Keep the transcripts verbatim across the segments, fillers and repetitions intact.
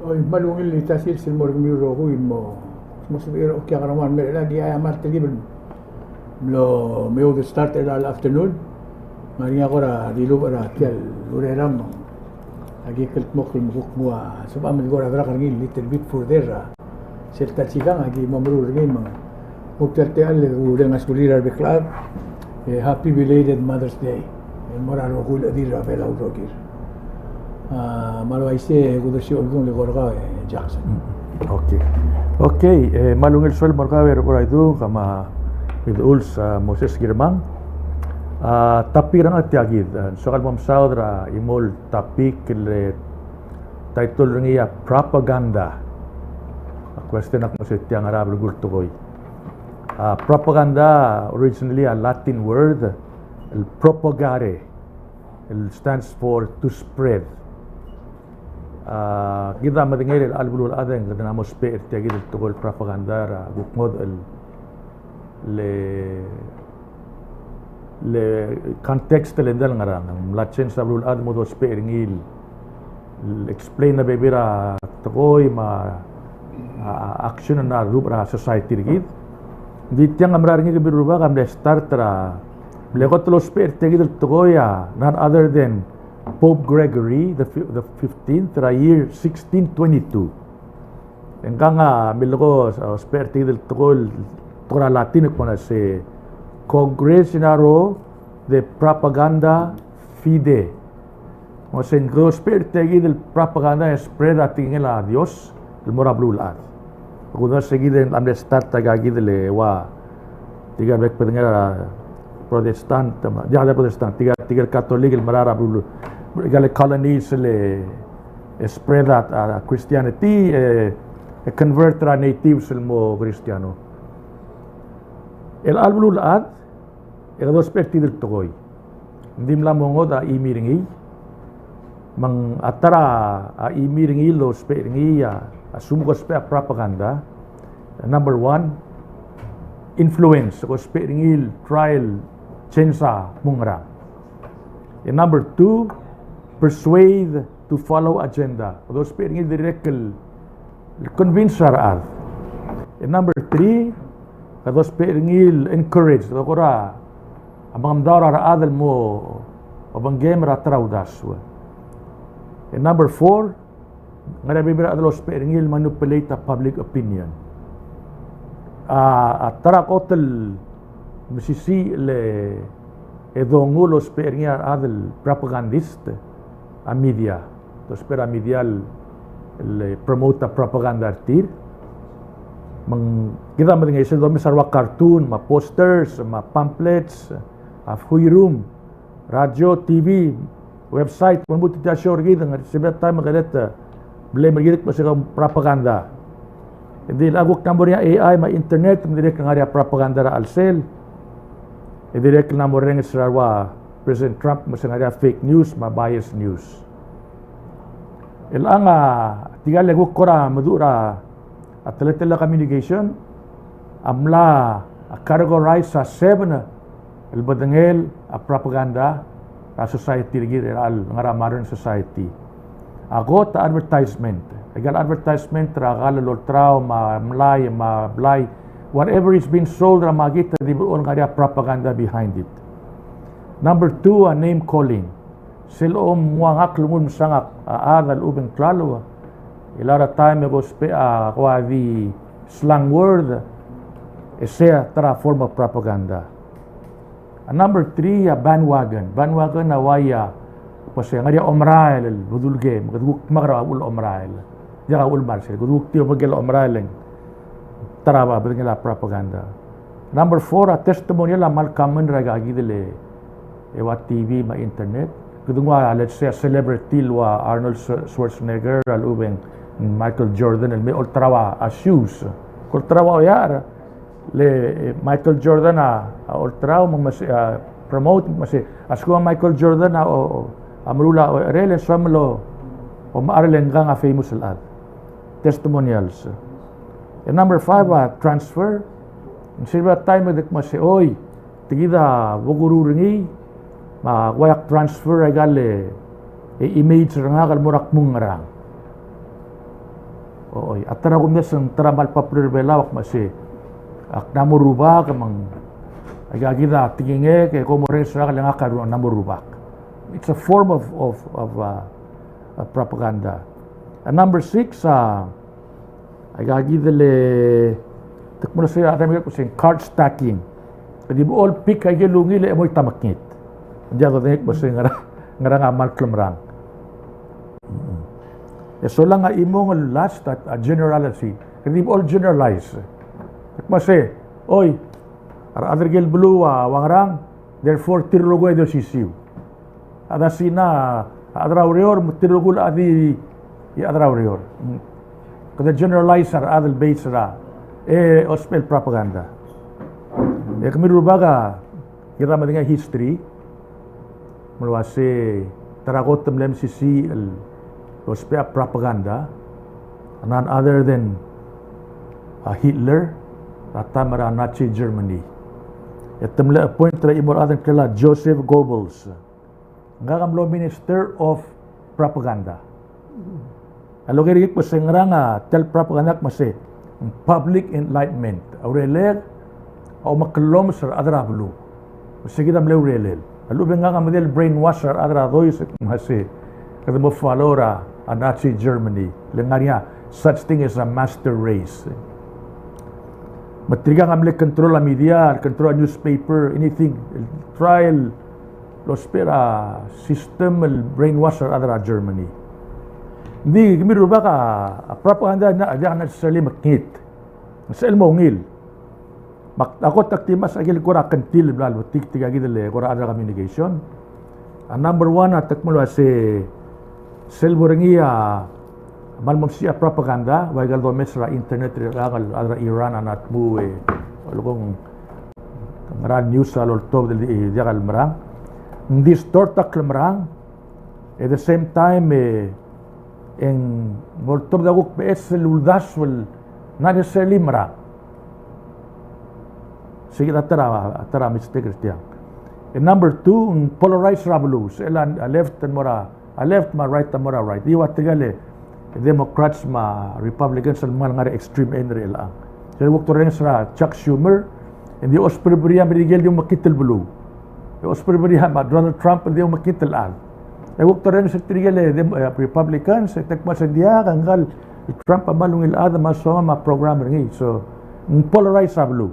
Oi, me a ungil el tia el sils el mo er kemiu el rokui el mo, mo sebechir el okiu a kerengel a mera el ki aia mart el ki bel mlo, mlo start er a afternoon. Me a ngii a kora dilubech er tia el ureram. Aki kldmokl el mo kuk mo sebecham el kora drag er ngii el little bit further er a sel ta el sikang, aki mo meruul er ngii me ng kuk tia el techall el kureng a skulir a rebek el chad, e happy belated Mother's Day el mo er a rokui el chedil er a Belau el rokir. A, me a le uaisei e kudesiou el kung el eko er kau e Jackson. Mm. Okay. Okay, e, me a ungil sueleb el mo er kau e Rechebechor Aiduk, me a Midechuls, a, Moses Girmang. A, topic er ngak a tia kid, a, soak el mo mesaod er a chimo el topic el, e, title er ngii a propaganda. A question a kmo se tia ngera belkul tekoi. A, propaganda, originally a Latin word, el propagare, el stands for to spread. A, kid a medengei er a chelecha el beluulechad e ng kede mo ousbech er tia kid el tekoi el propaganda er a kuk ngodech el le, le context el endel ngerang. Ng mla change a beluulechad el mo dousbech er ngii el explain a bebil er a tekoi me a, a, action er a lechub er a society er kid. Ng di tiang a mera er ngii kemiu el rubak a mle start er a, mle kot el ousbech er tia kid el tekoi a none other than Pope Gregory the fi-, the fifteenth er a year sixteen twenty-two. E ngkang a milekoi, a, ousbech er tia kid el tekoi, tekoi er a Latin el kmo ng se Congressinaro de Propaganda Fide. Ng se ng kede ousbech er tia kid el propaganda e spread a tekingel a Dios el mo er a beluulechad. Kuk se kid a mle start a ika kid el ua tirka el bek el bedengel a Protestant, me a, diak de Protestant, tirka, tirka el Catholic el mera er a beluu, tirka el colonies el, e spread a, a Christianity, e, e convert er a natives el mo Kristiano. El chelecha el beluulechad, e kede ousbech er tia kid el tekoi. Ng di mla mo ngodech a chimi er ngii, me ng a ta er a chimi er ngii el ousbech er ngii a, a lsekum ke ousbech a propaganda. Number one, influence, ke ousbech er ngii el try el change a kmo ngerang. E number two, persuade to follow agenda. Kede ousbech er ngii el dirrek el convince a rechad. E number three, kede ousbech er ngii el encourage, kede kora mengemdaol a rechad el mo obengkem er a ta er a uldasu. E number four, ngar er ngii a bebil er a chad el ousbech er ngii el manipulate a public opinion. A, a ta er a kot el mesisiich el, e dongu el ousbech er ngii a rechad el propagandist a media. Dousbech er a media el, el promote a propaganda er tir. Me ng kid a medengei sel domes a rua cartoon, me a posters, me a pamphlets, a fuirum, radio, T V, website, me ng lmuut tia el show er kid, ng sebeched el taem e kede, e, blame er kid el kmo se kau propaganda. Ng di a kuk number er ngii a A I me a internet, me ng dirrek el ngar er ngii a propaganda er a chelsel. E dirrek el mla morrenges er a rua President Trump, me se ngar er ngii a fake news, me a bias news. Chelechang a tirka el kuk kora meduch er a teletelel a communication a mla categorize a seven el bedengel a propaganda er a society er kid er a ngar er a modern society. A kot a advertisement. Aika el advertisement er a kall el olterau me a mlai me a blai, whatever is being sold er a makit a di blechoel ngar er ngii a propaganda behind it. Number two a name calling. Sel omnguu a ngakl el nguu el mesang a chad a lechub e ng klalo, e a lot of time e ke ousbech a kua di slang word, e sei a ta er a form of propaganda. A number three a bandwagon. Bandwagon a uai a, kmo se ng ngar er ngii a omerael el bedul kem, me kede kuk dmak er a uchul omerael. Diak a uchul me a rsel, kede kuk di omekel a omerael e ng ta er a bedengel a propaganda. Number four a testimonial a kmal common er aika kid el, e ua T V me a internet. Kede nguu a, let's say, a celebrity el ua Arnold Schwar-, Schwarzenegger, a lechub e ng Michael Jordan, el me olterau a shoes. Olterau a oeak er a le, e, Michael Jordan a, a olterau, me ng mesa, a, promote, me ng mesa, a lsekum a Michael Jordan a, o, o, a meruul a oeak er ngii, e soam el omechar el ngkang a famous el chad. Testimonials. E number five a transfer. Ng sel bebil el taem e kede kmo se, oi, tia kid a bo kuruul er ngii, me ak uai ak transfer aika el, e, image er ngak el mo er a kmo ng ngerang. Oi, a ta er a kumdasu e ng ta er a kmal popular er a Belau, ak mesa, ak mla mo rubak, me ng aika kid a tekingek e kom orrenges er ngak e le ngak a mla mo rubak. It's a form of, of, of, uh, uh, propaganda. And number six, uh, aika kid el, te kmo se a ta er a Merikel kmo se ng card stacking. Kede bo el pick aike el ungil e mo ta mekngit. Ng diak dodengei kmo se ng ngerang, ngerang a kmal klemerang. E solang a chimong el last a, a generality. Kede bo el generalize. Te kmo se, oi, a rechad er aike el beluu a ua ngerang, therefore tir el rokui a di osisiu. A chad er a Sina a chad er a ureor, me tir el rokui a di, di chad er a ureor. Mm. Kede generalize a rechad el base er a, e, ousbech el propaganda. E kemiu el rubak a, kede medengei a history, me ng uase ta er a kot el mle mesisiich el ousbech a propaganda, none other than, uh, Hitler, er a taem er a Nazi Germany. E te mle appoint er a chimo el chad el ngklel a Joseph Goebbels. Ngak a mlo Minister of Propaganda. A loker er ngii kmo se ng ngerang a tia el propaganda, kmo se ng public enlightenment. A urelek a omekellomes er a rechad er a beluu. Me se kid a mle urelel. A lechub e ngak a medal brainwash er a rechad er a dois, me se kede mo follow er a, a Nazi Germany. Le ngar er ngii a such thing as a master race. Me tirka a mle control a media, control a newspaper, anything. Try el lousbech er a system el brainwash er a rechad er a Germany. Ng di kemiu el rubak a, a propaganda a diak necessarily mekngit. Ng sebechel mo ungil. Me ak, a kot ak di mes a ikel kora kngtil el bla lebetik tirka kid el kora chad er a communication. A number one a te kmo el uase sel bo er ngii a kmal mo mesisiich a propaganda, ua ikel domes er a internet er a, el chad er a Iran a mla dmu e, leko ng ngera el news a loltobed el di, diak el merang. Ng distort a klemerang, at the same time, e, e ng oltobed a kuk beches el uldasu el not necessarily merang. Se kid a ta er a, ta er a mistake er tiang. E number two, ng polarize er a beluu, sel a left el mo er a, a left me a right el mo er a right. Di ua tirka el Democrats me a Republicans el kmal ngar er a extreme end er chelechang. Sel kuk dorrenges er a Chuck Schumer, e ng di ousbedebedii a Merikel el di omekngit el beluu. E ousbedebedii a Donald Trump el di omekngit el chad. E kuk dorrenges er tirke el Dem-, e, Republicans, e te kmo se ng diak, ngka el Trump a kmal ungil chad me a soam a program er ngii. So, ng polarize a beluu.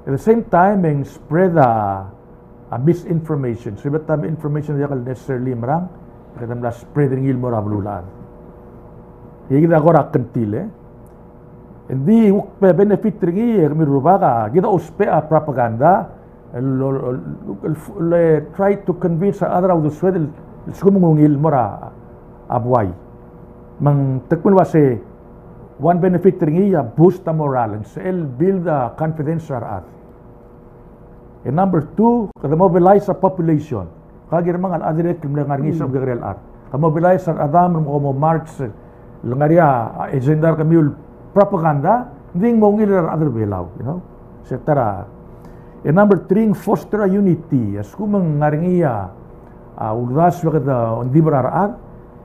At the same time, e ng spread a, a misinformation. So, bebil a information a diak el necessarily merang, e kede mla spread er ngii el mo er a beluulechad. E kid a kora kngtil, e. Ng di kuk be-, benefit er ngii, e kemiu el rubak a, kid a ousbech a propaganda, el, el, el, el, el try to convince a rechad er a uldesued el, el lsekum ng ungil el mo er a, a buai. Me ng te kmo el uase one benefit er ngii a boost a morale, ng sebechel build a confidence er a rechad. E number two, kede mobilize a population. Ka kirmang a rechad el dirrek el mle ngar er ngii, mm, se el kekerei el chad. Ke mobilize a rechad el mo, mo march, el ngar er ngii a agenda er kemiu el propaganda, ng di ng mo ungil er a rechad er a Belau, you know. Se ta er a. E number three, ng foster a unity. A lsekum ng ngar er ngii a, a uldasu e kede ongdibel er a rechad,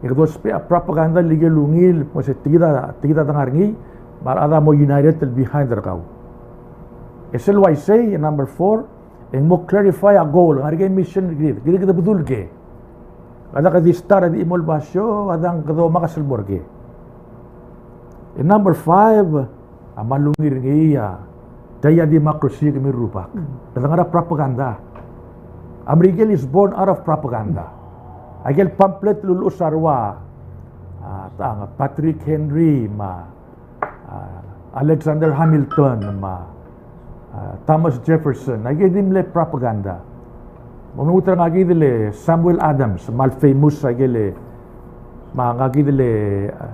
e kede ousbech a propaganda el ikel ungil, mo se tia kid a, tia kid a dengar er ngii, me a rechad a mo united el behind er kau. E sel uaisei, e number four, e ng mo clarify a goal, ngar er ngii a mission er kid, kid, kid a bedul ke. Kede, kede di start er a di chimo el basio, kede, kede omak a sel bo er ke. E number five, a kmal ungil er ngii a, Tia a democracy kemiu el rubak. Kede ngar er a propaganda. A Merikel is born out of propaganda. Aikel pamphlet el lulechusa er a, a, tang, Patrick Henry, me a, a, Alexander Hamilton, me a, a, Thomas Jefferson. Aikel di mle propaganda. Me ng ulterekokl er ngak el Samuel Adams, me a le famous aikel, me ngak el, a,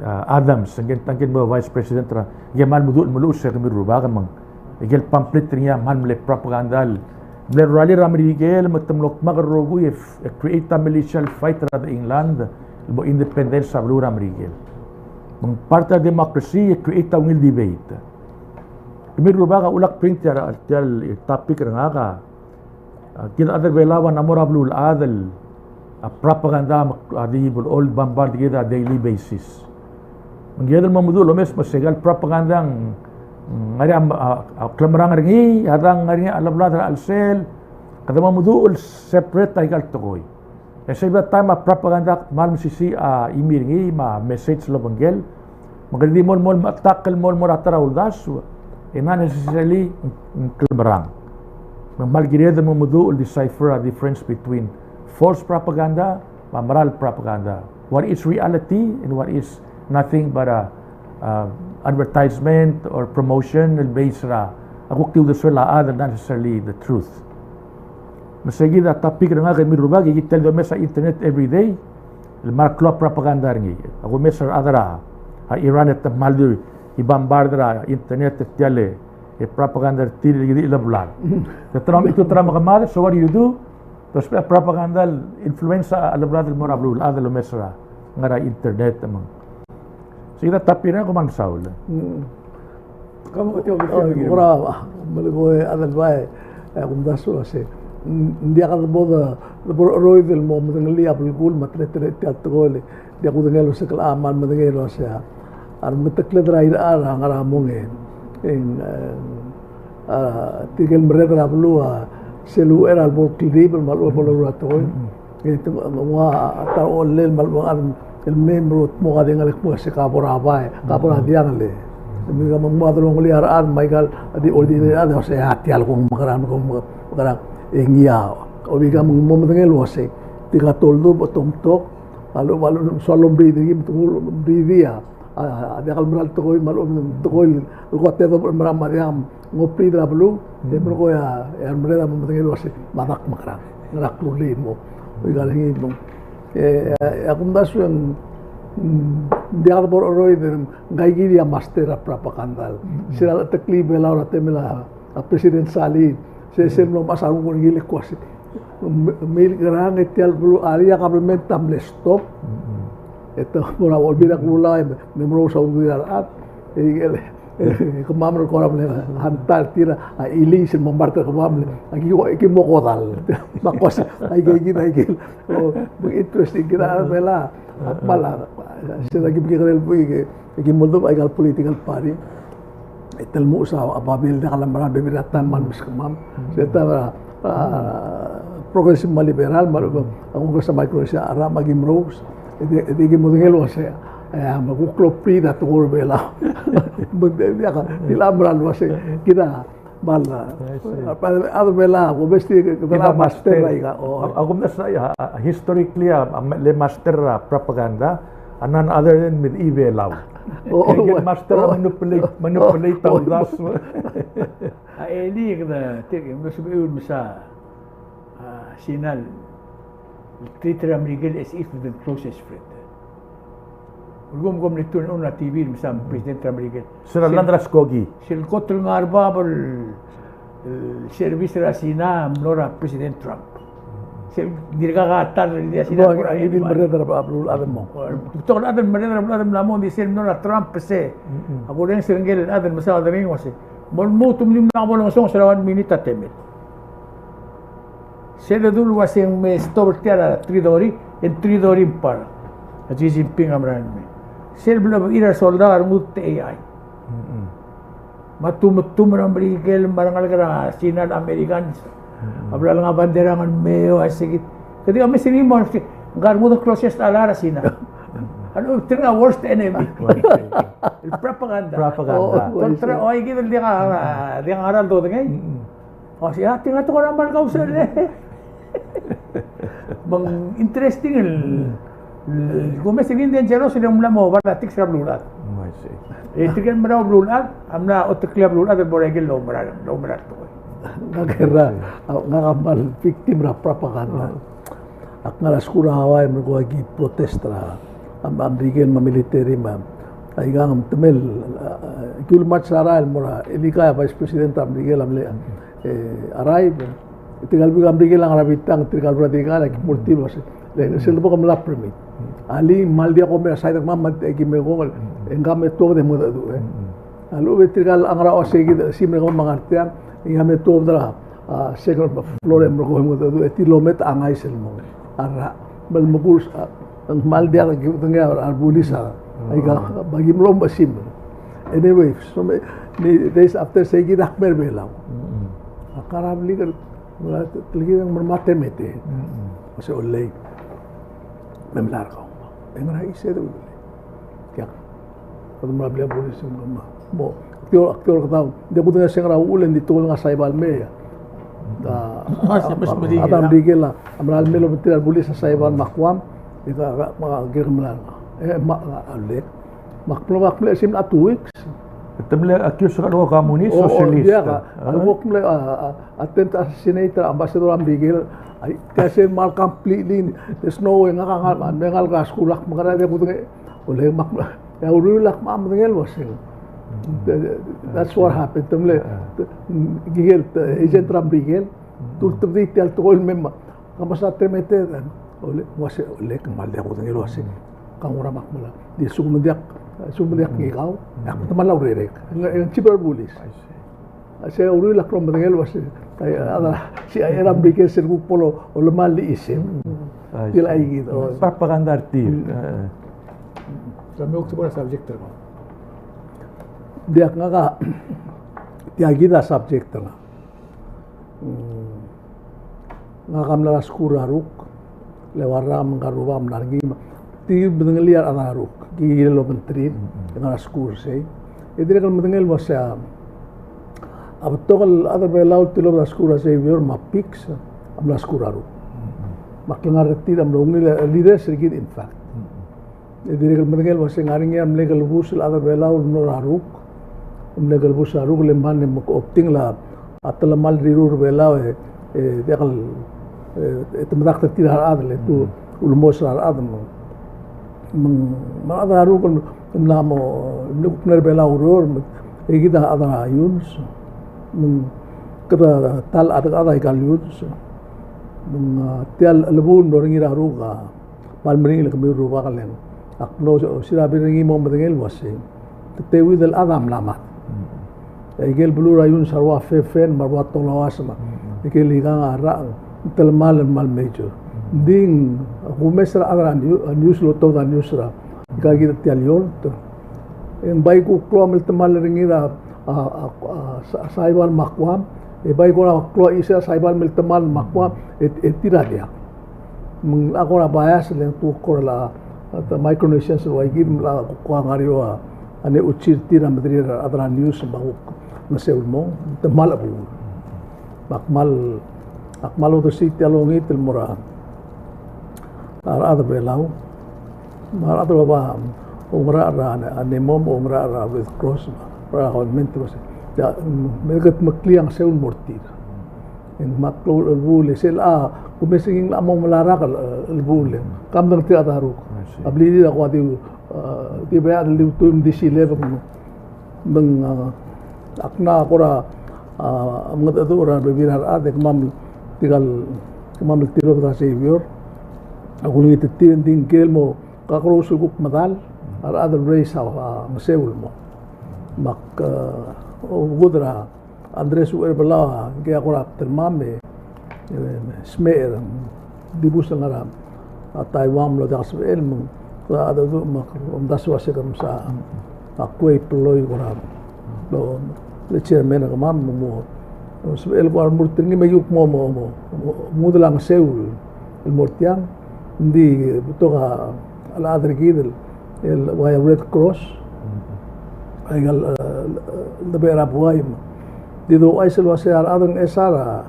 a, Adams, ngke el, ngke el mo vice president er a, ngke el kmal meduch el meluches er kemiu el rubak me ng, aikel pamphlet er ngii a kmal mle propaganda el mle rally er a Merikel me te mlo dmak el rokui e f-, e create a militia el fight er a England el mo independence a beluu er a Merikel. Me ng part er a democracy e create a ungil debate. Kemiu el rubak a ulak bring tia el, tia el topic er ngak a, a, kid a chad er a Belau a mla mo er a beluulechad el, a, propaganda me a di blechoel el bombard er kid on a daily basis. Me ng kired el mo meduch el omes me se aika el propaganda ng ngar er ngii a, a, a klemerang er ngii, a dang ngar er ngii a cheleblad er a chelsel, kede mo meduch el separate aika el tekoi. E sel bebil er a taem a propaganda a kmal mesisiich a imi er ngii me a message el obengkel. Me kede di mo el mo el mechetakl el mo el mo er a ta er a uldasu, e not necessarily ng klemerang. Me ng kmal kired el mo meduch el decipher a difference between false propaganda me a meral propaganda. What is reality and what is nothing but a, a advertisement or promotion el based er a, a kuk di uldesuel a chad, not necessarily the truth. Me se kid a topic er ngak e kemiu el rubak, e kid el di omes a internet every day el mla er a klou a propaganda er ngii. Ak omes er a rechad er a, a, Iran e te kmal di bombard er a internet er tia el, e, propaganda er tir el di cheleblad. Te try, te try me kemad, so what do you do? Te ousbech a propaganda el influence a cheleblad el mo er a beluulechad el omes er a, ngar er a internet me ng. Se kid a topic er ngak, kom kmal mesaul. Mm. Kom, kom, kom, kom, kora, melekoi a chad el bai, e, kumdasu el uase, mm, ng diak de bo de, de bo er a cheroid el mo medengelii a belkul me a teletelel tia el tekoi el, diak kudengei el uase kelecha a kmal medengei el uase a, a remetekled er a irechar a ngar er a mong e, e ng, e, a, tirke el merreder er a beluu a, sel uchei er a lebo el kldibel me a lebo el loruul a tekoi. Mm-mm. E te mo ua a ta er a ochellel me a lebo el chad el mei me te mo kadengei el kmo se ka bo er a bai, ka bo er a diangel. Me aika me ng mo delongelii a rechad me aika el di ordinary el chad el uase a tia el kmo mekerang, kmo mekerang. E ngii a, o aika me ng mo medengei el uase tirka toldubech, tomtok, a lechub, a lechub soal el omriid er ngii me te kuk omriid a, a, a diak el mera el tekoi me a lechub e ng tekoi el kuk a tedobech el mera me a diak, ng obriid er a beluu, e melekoi a, e a remerreder a mo medengei el uase, me a dak mekerang, ngera klulii mo. Oika er ngii mo. E, e, a kumdasu e ng, mm, diak de bo er a cheroid e ng kaikid a master er a propaganda. Sel lecheteklii a Belau er a temel a, a President Salii, se, se mlo mechas a renguk er ngii el kmo uase, me, mei el kerang e tia el beluu, a lia kabelment a mle stop. E te mo er a Olbiil er a Kelulau e me, me merous a ududir a rechad. E, e, e, kemam el kora mle hanta er tir a, a, ilease el mo mart er kemam el, a ki, ki mo kodall. Me a kmo se, aike, aike, aike. O, me ng interesting kid a Belau. A kmal a, se er a ki mekekerei el buik e, e ki mo oldubech aika el political party. E te lmuches a, a babier el diak lemera, bebil er a taem me a meskemam. Se ta er a, a, progressive me a liberal, me a, a Congress er a Micronesia, a rechad me a ki merous. E di, e di ki modengei el uase, e, me kuk lobriid a tekoi er a Belau. Me ng di, diak, di lemera el uase, kid a, me a, I see. A, a, a Belau, ko besti, kid a master er aika, o. A, a, a kumdasu a, a, historically, a, a, le master er a propaganda, a none other than me di Belau. O, o, aike el master a manipulate, manipulate a uldasu. A elii kede, tirke, me sebechir el mesa, a, Sina el treat er a Merikel as if the closest friend. Ulekum, kom mle tune in er a T V el mesa President er a Merikel. Sel, sel land er a skoki. Sel kot el ngar er a bab el, el service er a Sina a mlo er a President Trump. Sel dirkak a ta el di a Sina. Bo, a, a, a, merreder er a beluulechad el mo. Betok el chad el merreder er a beluulechad el mla mo, ng di sel mlo er a Trump se. Mm-mm. A bo leng sel ngike el chad el mesa a dengei el uase, mo lmuut me ng mla bo longesonges er a one minute a temel. Sel ledu el uase ng me stop er tia el three thirty, e ng three thirty me a part. A Xi Jinping a mera el mei. Sel bla bechiil er a soldau a rengud te A I. Mm-mm. Me a tumetumer a Merikel me a rengalek er a Sina el Americans. Mm-mm. A bla lenga bandera el mei, uase kid. Kede di a mesa er ngii me ng ngar er a closest ally er a Sina. Tirka worst enemy. El propaganda. Propaganda. Oh, oh, I see. Tirka, oi, kid el diak a, diak a ngar er a dodengei. Mm-mm. O sea, tirka a tekoi er a mal kausel, e. Me ng interesting el, el, kumes el ngii a dangerous el ng mla mo politics er a beluulechad. Oh, I see. E tirke el mla mo beluulechad, a mla oteklii a beluulechad el bo er a ikel oumerang, el oumerang el tekoi. Ngak a, ngak a kmal victim er a propaganda. Oh. Ak ngar er a skuul er a Hawaii, me ko aki protest er a, a, a Merikel me a military me a, aikang me te mle, a, a, ki ulemarch er a rael el mo er a, e le ngii a vice president er a Merikel a mle, e, arrive. Tirka el buik er a Merikel a ngar er a bitang, tirka el radical, aki mo er tir el uase, le, sel bo ke mla permit. Alii, me ng diak kom er a side er kemam, me aki me kongei, e ngak me tuobed e mengedecheduch, e. A lechub e tirka el ngar er a uase kid, simer kemam me ngar tiang, e ngak me tuobed er a, a, second floor e merekong e mengedecheduch, e tir el omet a ngais el mong. A rrach, me le mekurs, a, ng kmal diak ki dengei a, a bulis a, aika, me aki mlo mechesimer. Anyway, so many days after, sei kid a kmer Belau. Mm-mm. A kar a bliker, me a telkib e ng mla mate mete. Mm-mm. Ose olei. Me mla er kau. E ngera isei e de ulei. Kiak. Kede mla blil a bulis me kemam. Mo, ak di ua, ak di ua kede, ng di kudengei se ngera uchul e ng di tekoi el ngar er a Saipan el mei. A, a, a, a, a Merikel a mla el mei el obengterir a rebulis er a Saipan me a Guam, e ka, ka, me a kirek el mla er ngak. E, me a, a, a lek. Me ak mlo, me ak mle siim a two weeks. Te mle accuse er a leko communist, o, o, socialist. Diak, a, a leko mle, a, a, attempt assassinate er a ambassador er a Merikel. Ai, tia se kmal completely, there's no way, ngak a ngar, me ngalek er a skuul ak mekerang e de kudengei. Ole, me ak, e a uriul ak mo medengei el uaseng. That's what happened. Te mle, te, ngikel, te, agent er a Merikel. Te ultebedii tia el tekoi el mei me, ka mesa te mete, ole, uase, ole, ke kmal diak kudengei el uase. Ka ngera me ak mla. Di lsekum ng diak, lsekum ng diak ngii kau, e ak te kmal urerek. Ng, ng chief er a bulis. I see. A se uriul ak mlo medengei el uase, ai, a, a, se a er a Merikel sel kuk bo lolemall el chisem. Mm. Ai, tia el sei. Aikid, o. Propaganda er tir. Mm. E, e. Sa me kuk tebor a subject er kau. Diak, ngak a, tia kid a subject er ngak. Mm. Ngak a mla er a skuul er a Ruk, le ua rrau me ngka el rubak a mla er ngii, me tir a medengelii a rechad er a Ruk, ki kirel obengterir, e ngar er a skuul er sei. E dirrek el medengei el uase a betok el chad er a Belau el tilobed er a skuul er a Xavier me a Piks a mla er a skuul er a Ruk. Me a klengar er tir a mlo ungil a leaders er kid, in fact. E dirrek el medengei el uase ng ngar er ngii a mle kelebus el chad er a Belau el mlo er a Ruk. Mle kelebus er a Ruk el mle mei me kobengterir a telemall el rirur er a Belau e, e diak el, e, e te medakt er tir a rechad el, e te ulemos er a rechad me, me ng, me a rechad er a Ruk el mla mo, mle kuk mle er a Belau el ureor, me, e kid a chad er a Iungs. Me ng kede ta el chad, chad er aika el Iungs. Me ng, a, tia el chelebuul el mlo er ngii er a Ruk a, kmal meringel e kemiu el rubak el ng. Ak mlo, o, sirabil er ngii mo medengei el uase, te teuid el chad a mla mad. E ikel beluu er a Iungs a rua Fefen me a rua Tolauas me a ikel ikang a rrau, ng telemall el kmal major. Ng di ng kumes er a chad er a news, a news el otobed a news er a, aika kid er tia el eolt. E ng bai kuk klou a meltemall er ngii er a, a, a, a, Sa-, Saipan me a Guam, e bai kuk klou a chisel a Saipan el meltemall me a Guam, e, e tir a diak. Me ng locha kora bias le ng kuk kora, a, the Micronesians el ua kid, me locha kuk kora ngar er eou a, a neuchir er tir a mederir a rechad er a news me a kuk ngeseu el mong, te kmal chebuul. Me ak kmal, ak kmal odersii tia el ongit el mo er a, a rechad er a Belau. Me a rechad er a bab a oungerachel er a, a NEMO, oungerachel er a Red Cross, me a government, me se, tia, me kede meklii a ngeseu el mo er tir. E ng kmal klou el chelebuul, e sel, a, kumes er ngii e ng locha mo melecha el, el chelebuul, e. Ka medengei tir a rechad er a Ruk. I see. A blirir a kuk di, a, di beot el di ultuil me di sileb, me ng, a, ak mla kora, a, mengedecheduch er a rebebil er a rechad, e kemam tirka el, kemam el tilobed er a Xavier. A kulengit er tir, e ng di ngike el mo kakerous el kuk medal a rechad el raise a, a, ngeseu el mong. Me ak, a, okud er a Andres Uherbelau, a, ngike a kora telemall e, e, smecher, dibus el ngar er a, a, Taiwan, me ng diak el sebechel, me ng, a, a, a, me ng omdasu el uase ke mesa, a, kuei el beloi kora, lo, le chairman er kemam, me ng mo, mo sebechel kora remurt er ngii me kuk mo, mo, mo, mo, mo ngudel a ngeseu el mo er tiang, ng di betok a, a rechad er kid el, el ua Red Cross. Aika el, e, el debechel a buai me di douchais el uasei a rechad a ngesar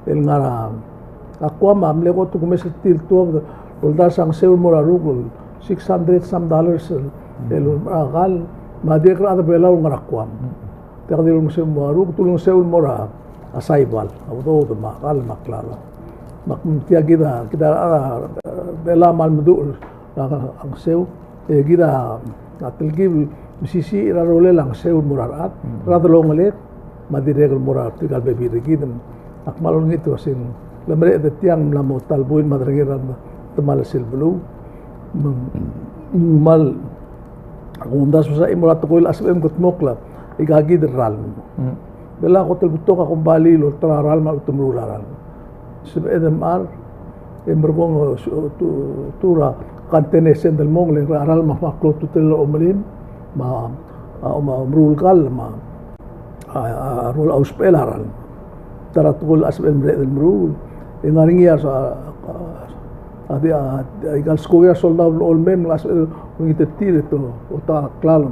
el ngar er a Guam a mle kot el kumes er tir el tuobed el oldars a ngeseu el mo er a rokui el six hundred some dollars el, el, a kall, me a dirrek el chad er a Belau el ngar er a Guam. Tia kid el olengeseu el mo er a rokui, te ulengeseu el mo er a Saipan, a udoud me a kall me a klalo. Me tia kid a, kid a rechad er a Belau a kmal meduch er a ngeseu. E kid a telkib el mesisiich er a rolel a ngeseu el mo er a rechad, rechad el ongeled, me a dirrek el mo er tirka el bebil er kid. Ak kmal olengit el uasei ng lemereched er tiang, ng mla mo ta el buil me a derengel er a temall sel beluu. Me ng kmal, ak omdasu el uasei ng mo er a tekoi el sebechem el mekedmokl aika kid el ralm. Belau a kot el betok a kombalii el olterau a ralm me a lechub e te meruul a ralm. Sebeched el mechar, e merekong, e, tu, tu er a container sel mong, le a ralm a kmal klou a ultutelel a omelim, me a, a, me a omeruul el kall, me a, a, a, a rolel a usbechel a ralm. Ta er a tekoi el sebechem el mereched el meruul. E ngar er ngii a, a, a, a, di, a, a, aika el skoki er a soldau el mei, me a sebeched el olengit er tir e te, otak a klalo.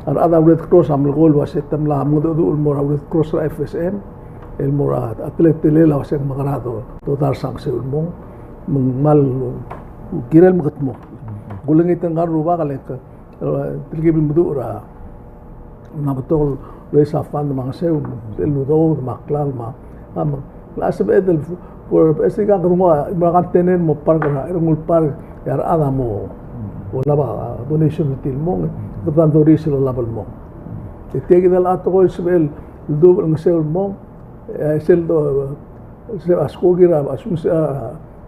A rechad er a Red Cross a melekoi el uasei te mla mengedecheduch el mo er a Red Cross er a F S M, el mo er a teletelel a uasei ng mekera te, te oldars a ngeseu el mong, me ng kmal kirel mekedmokl. Kulengit er ngii el rubak el, e, telkib el meduch er a, mla betok el raise a fund me a ngeseu, el udoud me a klalo me a, a, me a sebeched el, for, e se ika kede nguu a, mo er a container mo park er a, er a nguu el park, e a rechad a mo olab a donation er tir el mong, e kede dang doris el olab el mong. E tia kid el tekoi el sebechel el duubech el ngeseu el mong, e sel do, sel a skoki er a, a,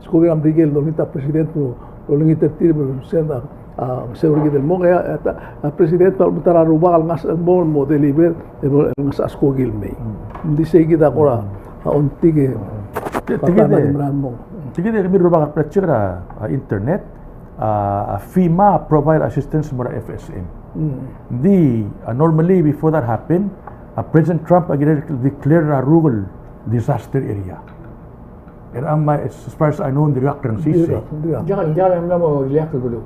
skoki er a Merikel el dolengit a President, el dolengit er tir el send a, a, ngeseu er kid el mong, e a, a, a President a ta er a rubak el ngasech el mong el mo deliver, el mo, el ngasech a skoki el mei. Ng di sei kid a kora, a, ongtik e, te, te kid e, te kid e kemiu el rubak a check er a, a, internet, a, a FEMA provide assistance el mo er a F S M. Ng di, a, normally before that happen, a, President Trump a kirel declare er a rokui el disaster area. Er a mei, as far as I know, ng dirkak er ngii sei. Ng dirkak, ng dirkak. Ng diak, ng diak el mla mo ileakl el beluu.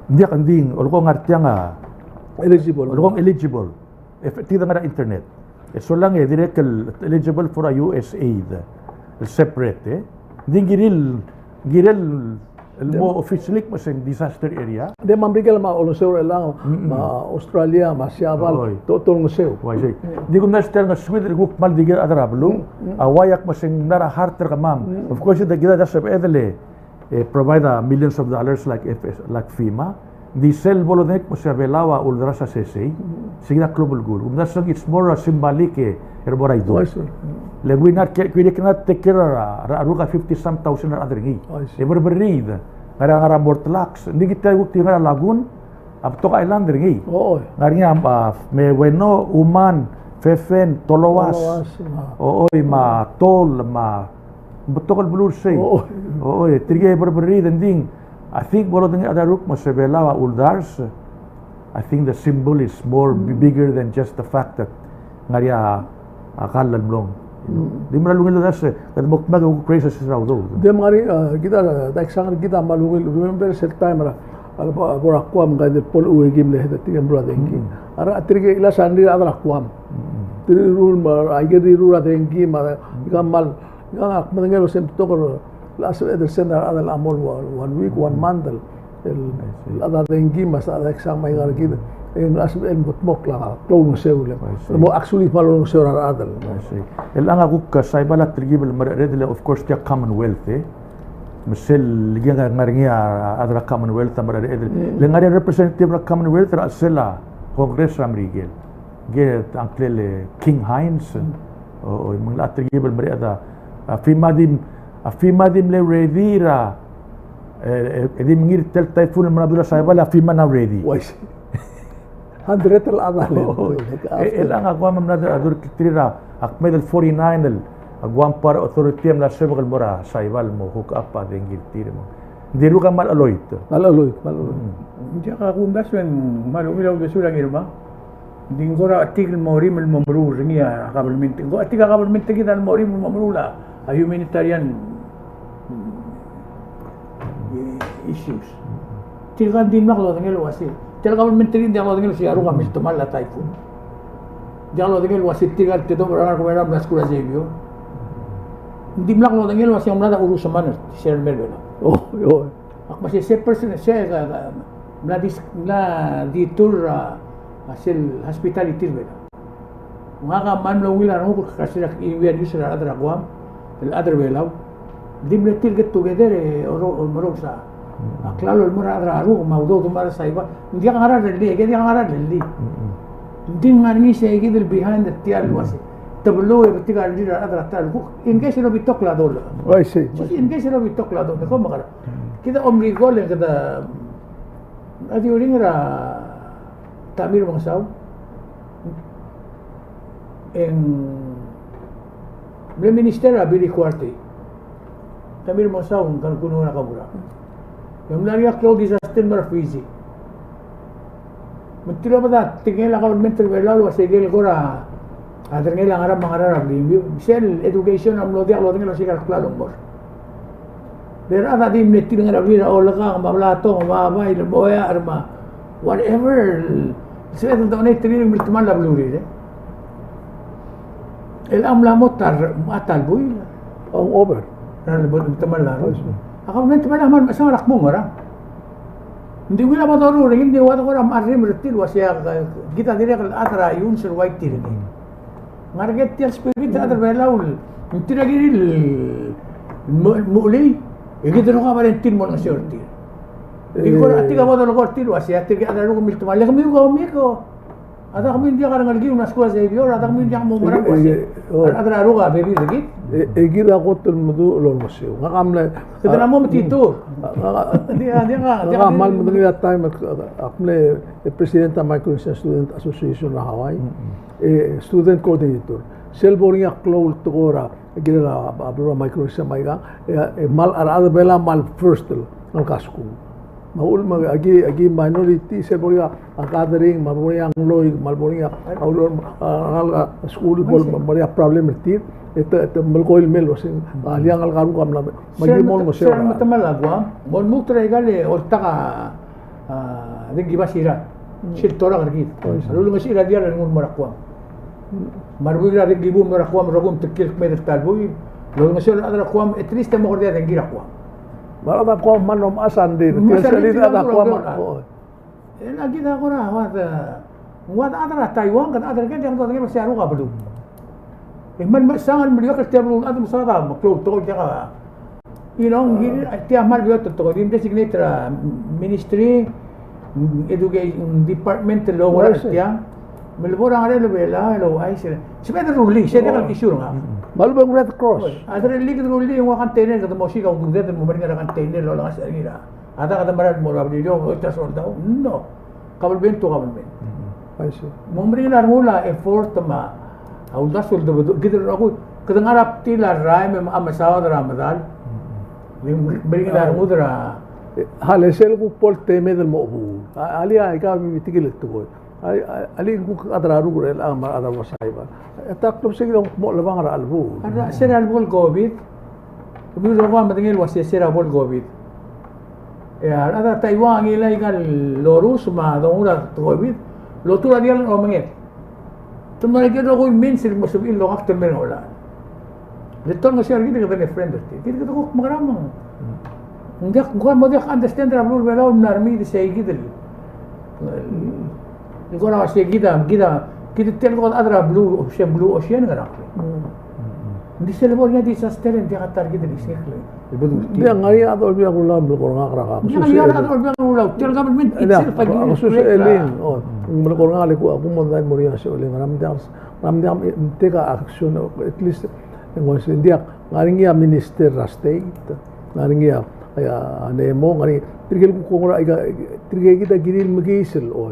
Ng diak, ng di, olekoi ng ngar tiang a eligible. Olekoi ng eligible. E tia kid a ngar er a internet. E solang e dirrek el eligible for a U S aid el separate, e. Ng di ng kirel, ng kirel el mo officially me se ng disaster area. Ng di me a Merikel me a olengeseu er chelechang, me a Australia, me a Siabal, te, te olengeseu. Uaisei. Ng di kumdasu e ng suid el kuk kmal di kid a rechad er a beluu a uai ak me se ng mla er a heart er kemam. Of course, e tia kid a sebeched el, e, provide a millions of dollars like F S, like FEMA. Ng di sel bo lodengei me se a Belau a uldersii a sesei, se kid a klou a belkul. Kumdasu e ng, it's more a symbolic, e, er a bo er a idung. Le we not, we cannot take care er a, er a rokui el fifty some thousand el chad er ngii. E berberriid. Ngar er a, ngar er a Mortelax. Ng di kid a kuk di ngar er a lagoon, a betok a island er ngii. Ngar er ngii a, a, me Ueno, Uman, Fefeng, Toloas. Toloas, a. Oi, me a Tol, me a betok el beluu er sei. Oi, tirke a berberriid, e ng di, I think bo lodengei a rechad er a rokui me se a Belau a uldars. I think the symbol is more b-, bigger than just the fact that ngar er ngii a, a kall el mlong. Di mera el ungil el uldars, e kede mo kmal kuk praise er a udoud. Di mera, a, kid a, daik sang kid a kmal ungil, remember sel taem er a, a, bo er a Guam, ngka el bo el uekim el head er tirke el meruul a dengki. A rechad er tirke el chilasa a rechad er a Guam. Tirke el rruul me a, aike el rruul a dengki me a, ika kmal Ngak a medengei el uasei ng betok el sebeched el send a rechad el mo one, one week, one month el, el, a dengki me a daik sang me a ngar er kid. E ng sebeched el mo kudmokl a klou el ngeseu el mo actually kmal olengeseu er a rechad el. Chelechang a kuk Saipan a telkib el mereched el, of course, tia Commonwealth, e. Me sel ngar er ngii a rechad er a Commonwealth a mereched el. Le ngar er ngii a representative er a Commonwealth er a chelsel a Congress er a Merikel. Ngii a ngklel King Heinz. O, o, me ng locha telkib el mereched a, a FEMA di, a FEMA di mle ready er a, e, e, e di mengiil er tia el typhoon el mo er a beluu er a Saipan, a FEMA a mle ready. Uaisei. Hundred el chad a le. O, o. E, e chelechang a Guam a mla er a, a kmeed el forty-nine el, a Guam Power Authority a mla sebechek el mo er a Saipan el mo hook up a dengki er tir me. Ng dirk kmal cheloit. Kmal cheloit, kmal cheloit. Ng diak a kumdasu e ng kmal ungil a uldesuel a Ngirmang. Ng di ng kora chetik el mo er ngii el mo meruul er ngii a government. Ng kora chetik a government er kid el mo er ngii el mo meruul a humanitarian, mm, issues. Tirka ng dimlak lodengei el uasei. Tirka el kabelment er ngii ng diak lodengei el uasei a rokui a miltemall a typhoon. Ng diak lodengei el uasei tirka el tedobech er a ngar er a Belau el mla skuul er a Xavier. Ng dimlak lodengei el uasei ng mla er a uruseman er sel mei er Belau. Oh, oh. Ak uasei se person, se ka, ka, mla dis-, mla detour a, a sel hospitality er Belau. Ngak a kmal mlo ungil a renguk el kuk sel ak iuii a news er a rechad er a Guam, el chad er a Belau. Di mle tir get together e oro-, omerous a klalo el mo er a rechad er a Ruk me a udoud el mo er a Saipan. Ng diak a ngera el rellii, e ke diak a ngera el rellii. Ng di ngar er ngii seikid el behind er tia el uasei. Te beluu e betik a rellii er a rechad er a ta el kuk. In case el obitokl a dolech. Oh, I see. In case el obitokl a dolech. Kom mekerang. Kid a omlikol e kede a di uring er a Tommy Remengesau. E ng mle minister er a Billy Kuartei. Tommy Remengesau, ng kuk nguu er a Kabura. E ng mla er ngii a klou el disaster el mo er a Fiji. Me ng tilobed a tekingel a kabelment er a Belau el uasei ikel kora a derengel a ngerang me a ngerang er a blimiu. Sel education a mlo diak lodengei el uasei ikel klalo el mo er. Le rechad a di mle tilengel a blil er a Olekang me a Blatong me a Bai el mo er a whatever. Sebeched el donate er ngii el miltemall a belurir, e. El a mla mo ta er a ta el buil. Ng over. Er a lebo el miltemall a rokui. A kabelment er a Belau a kmal mechesang er a kmo ngerang. Ng di ungil a bo doruul er ngii, ng di ua de kora mechar er tir el uasei kid a dirrek el chad er a iungs el ua tir er ngii. Ngar er ngii tia el spirit er a rechad er a Belau el, ng tir a kirir el mo-, mochelii, e kid el rokui a bai er tir el mo olengeseu er tir. E kora tia a bo dolekoi er tir el uasei a tirke el chad er a Ruk el miltemall, e kemiu ko, kemiu ko. A diak kemiu ng diak a rengelekiu el mla skuul er a Xavier, a diak kemiu ng diak mo merang el uasei a rechad er a Ruk a bebil er kid. E, e kid a kot el meduch el olengeseu. Ngak a mle, kede a mo metitur. Ngak a, ngak a kmal medengei a taem el, ak mle president er a Micronesian Student Association er a Hawaii. E, student coordinator. Sel bo er ngii a klou el tekoi er a, kirel a, a beluu er a Micronesia me aika, e, e, kmal a rechad er a Belau a kmal first el ngelekaskuul. Me a uchul me aki, aki minority, sel bo er ngii a gathering, me a bo er ngii a ngloik, me a bo er ngii a, a, a, a, a skuul bo, me a bo er ngii a problem er tir, e te, te melekoi el mei el uasei, a, liang el ngelekaskuul a mla, me aki mo olengeseu. Sel metemall a Guam, mo lmuut er aika el oltak a a, dengki bus er a, sel torak er kid. A lulengeseu er a diall el nguu el mo er a Guam. Me a rebuik er a dengki bus el mo er a Guam, rokui me te kiei el kmeed el ta el buil. Lolengeseu er a rechad er a Guam, at least e mo kerdei a dengki er a Guam. Me a rechad er a Guam a mlo mechas a ngdi, me a rechad er a Guam. E le kid a kora, ua de, ng ua de chad er a Taiwan, kede chad er kid, e ng dodengei el uasei a Ruk a beluu. E kmal mechesang el meliuekl er tia el beluu el chad me saod a meklou el tekoi el diak a You know, ng kirir, tia kmal beot el tekoi, di designate er a ministry, education department el oureor er tiang, me le bo er a ngerel a Belau el ouchais, se me de rullii, se diak el issue er ngak. Me a lebo ng Red Cross. A derellii kede rullii, ng ua container, kede mo osiik a ududed el mo meringel a container el olengasech er ngii er a. A dak kede mera el mo er a Beliliou, oit a soldau, no. Government to government. Mm-hmm. I see. Me ng meringel a rengul a effort me a uldasu el debedul, kid el rokui, kede ngar er a btil a raem me a mesaod er a medal. Mm-hmm. Di meringel a rengud er a. E, hale sel kuk bo el temed el mo chebuul. A, alii a ika a bitik el tekoi. Alii, alii kuk chad er a Ruk er chelechang me a chad er a Uasaiban. E ta klou se kid a kuk mo chelebangel er a chelebuul. A, se er a lebo el COVID. Kemiu el rokui a medengei el uasei se er a bo el COVID. E a rechad er a Taiwan a ngilai aika el lorus me a dongu er a COVID, lotu er a diall el omenged. Te mla er aike el rokui el means el mo sebechir el ongakt el mei er a Ngaraard. Le te olengeseu er kid e kede friend er tir. Kid kede kuk mekerang. Ng diak, ng kuk mo diak understand er a beluu er a Belau el mla er mei e di sei kid el Ng kora uasei kid a, kid a, kid a tia el kuk chad er a blue ocean, blue ocean ngerang. Mm. Ng di sel bo er ngii a disaster e ng diak a ta er kid el isei el bedul. Ng di ngar er ngii a chad er a Olbiil er a Kelulau el melekoi er ngak er a, ng di ngar er ngii a chad er a Olbiil er a Kelulau. Tia el government itself a di, a, kuk se el, o, melekoi er ngak el kuk, a kuk mo dai mo er ngii a se el, ngera me ng diak, ngera me ng diak, take a action, at least, ng uaisei ng diak, ngar er ngii a minister er a state. Ngar er ngii a, a, a NEMO, ngar er ngii, tirke el kuk kongei er a, aika, tirke kid a kirir el mekiis el, o,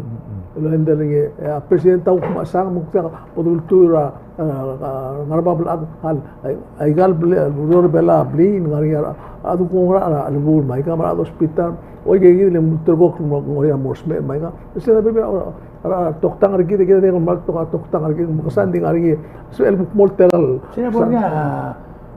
el handle er ngii, e, a president a kuk mechesang, me kuk diak, bo doltuil er a, a, a, ngar er a bab el chad, a, a, aika el ble-, ureor er a Belau a blil, ngar er ngii a, a, kuk kongei er a, a, chelebuul, me aika, me a rechad er a hospital, o, aike kid el ulterekokl el mo, mo er ngii a mo smecher, me aika. Sel a bebil, a, a, a, toktang er kid, kid a diak el kmal tok-, toktang er kid, me kesang di ngar er ngii, sel kuk mo olterau. Sel bo er ngii a,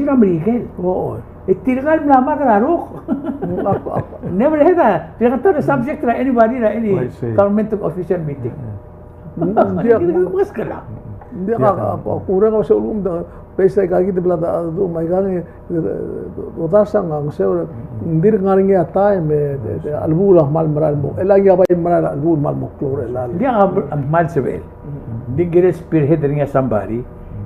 negotiation er a Merikel. E tirka el mla mark er a rokui. Never had a, tirka el subject er a anybody er a any government official meeting. Ng diak. Ng diak a, a, kureng a se ulum da, bes aika kid a bla da, du, me aika ng, e, e, odars a ngeseu, ng dirk ngar er ngii a taem, e, e, e, a lebo el kmal mera el mo, e le ng bai mera el lebo el kmal mo klou er chelechang. Ng diak a, a kmal sebechel. Ng di kirel spearhead er ngii a somebody,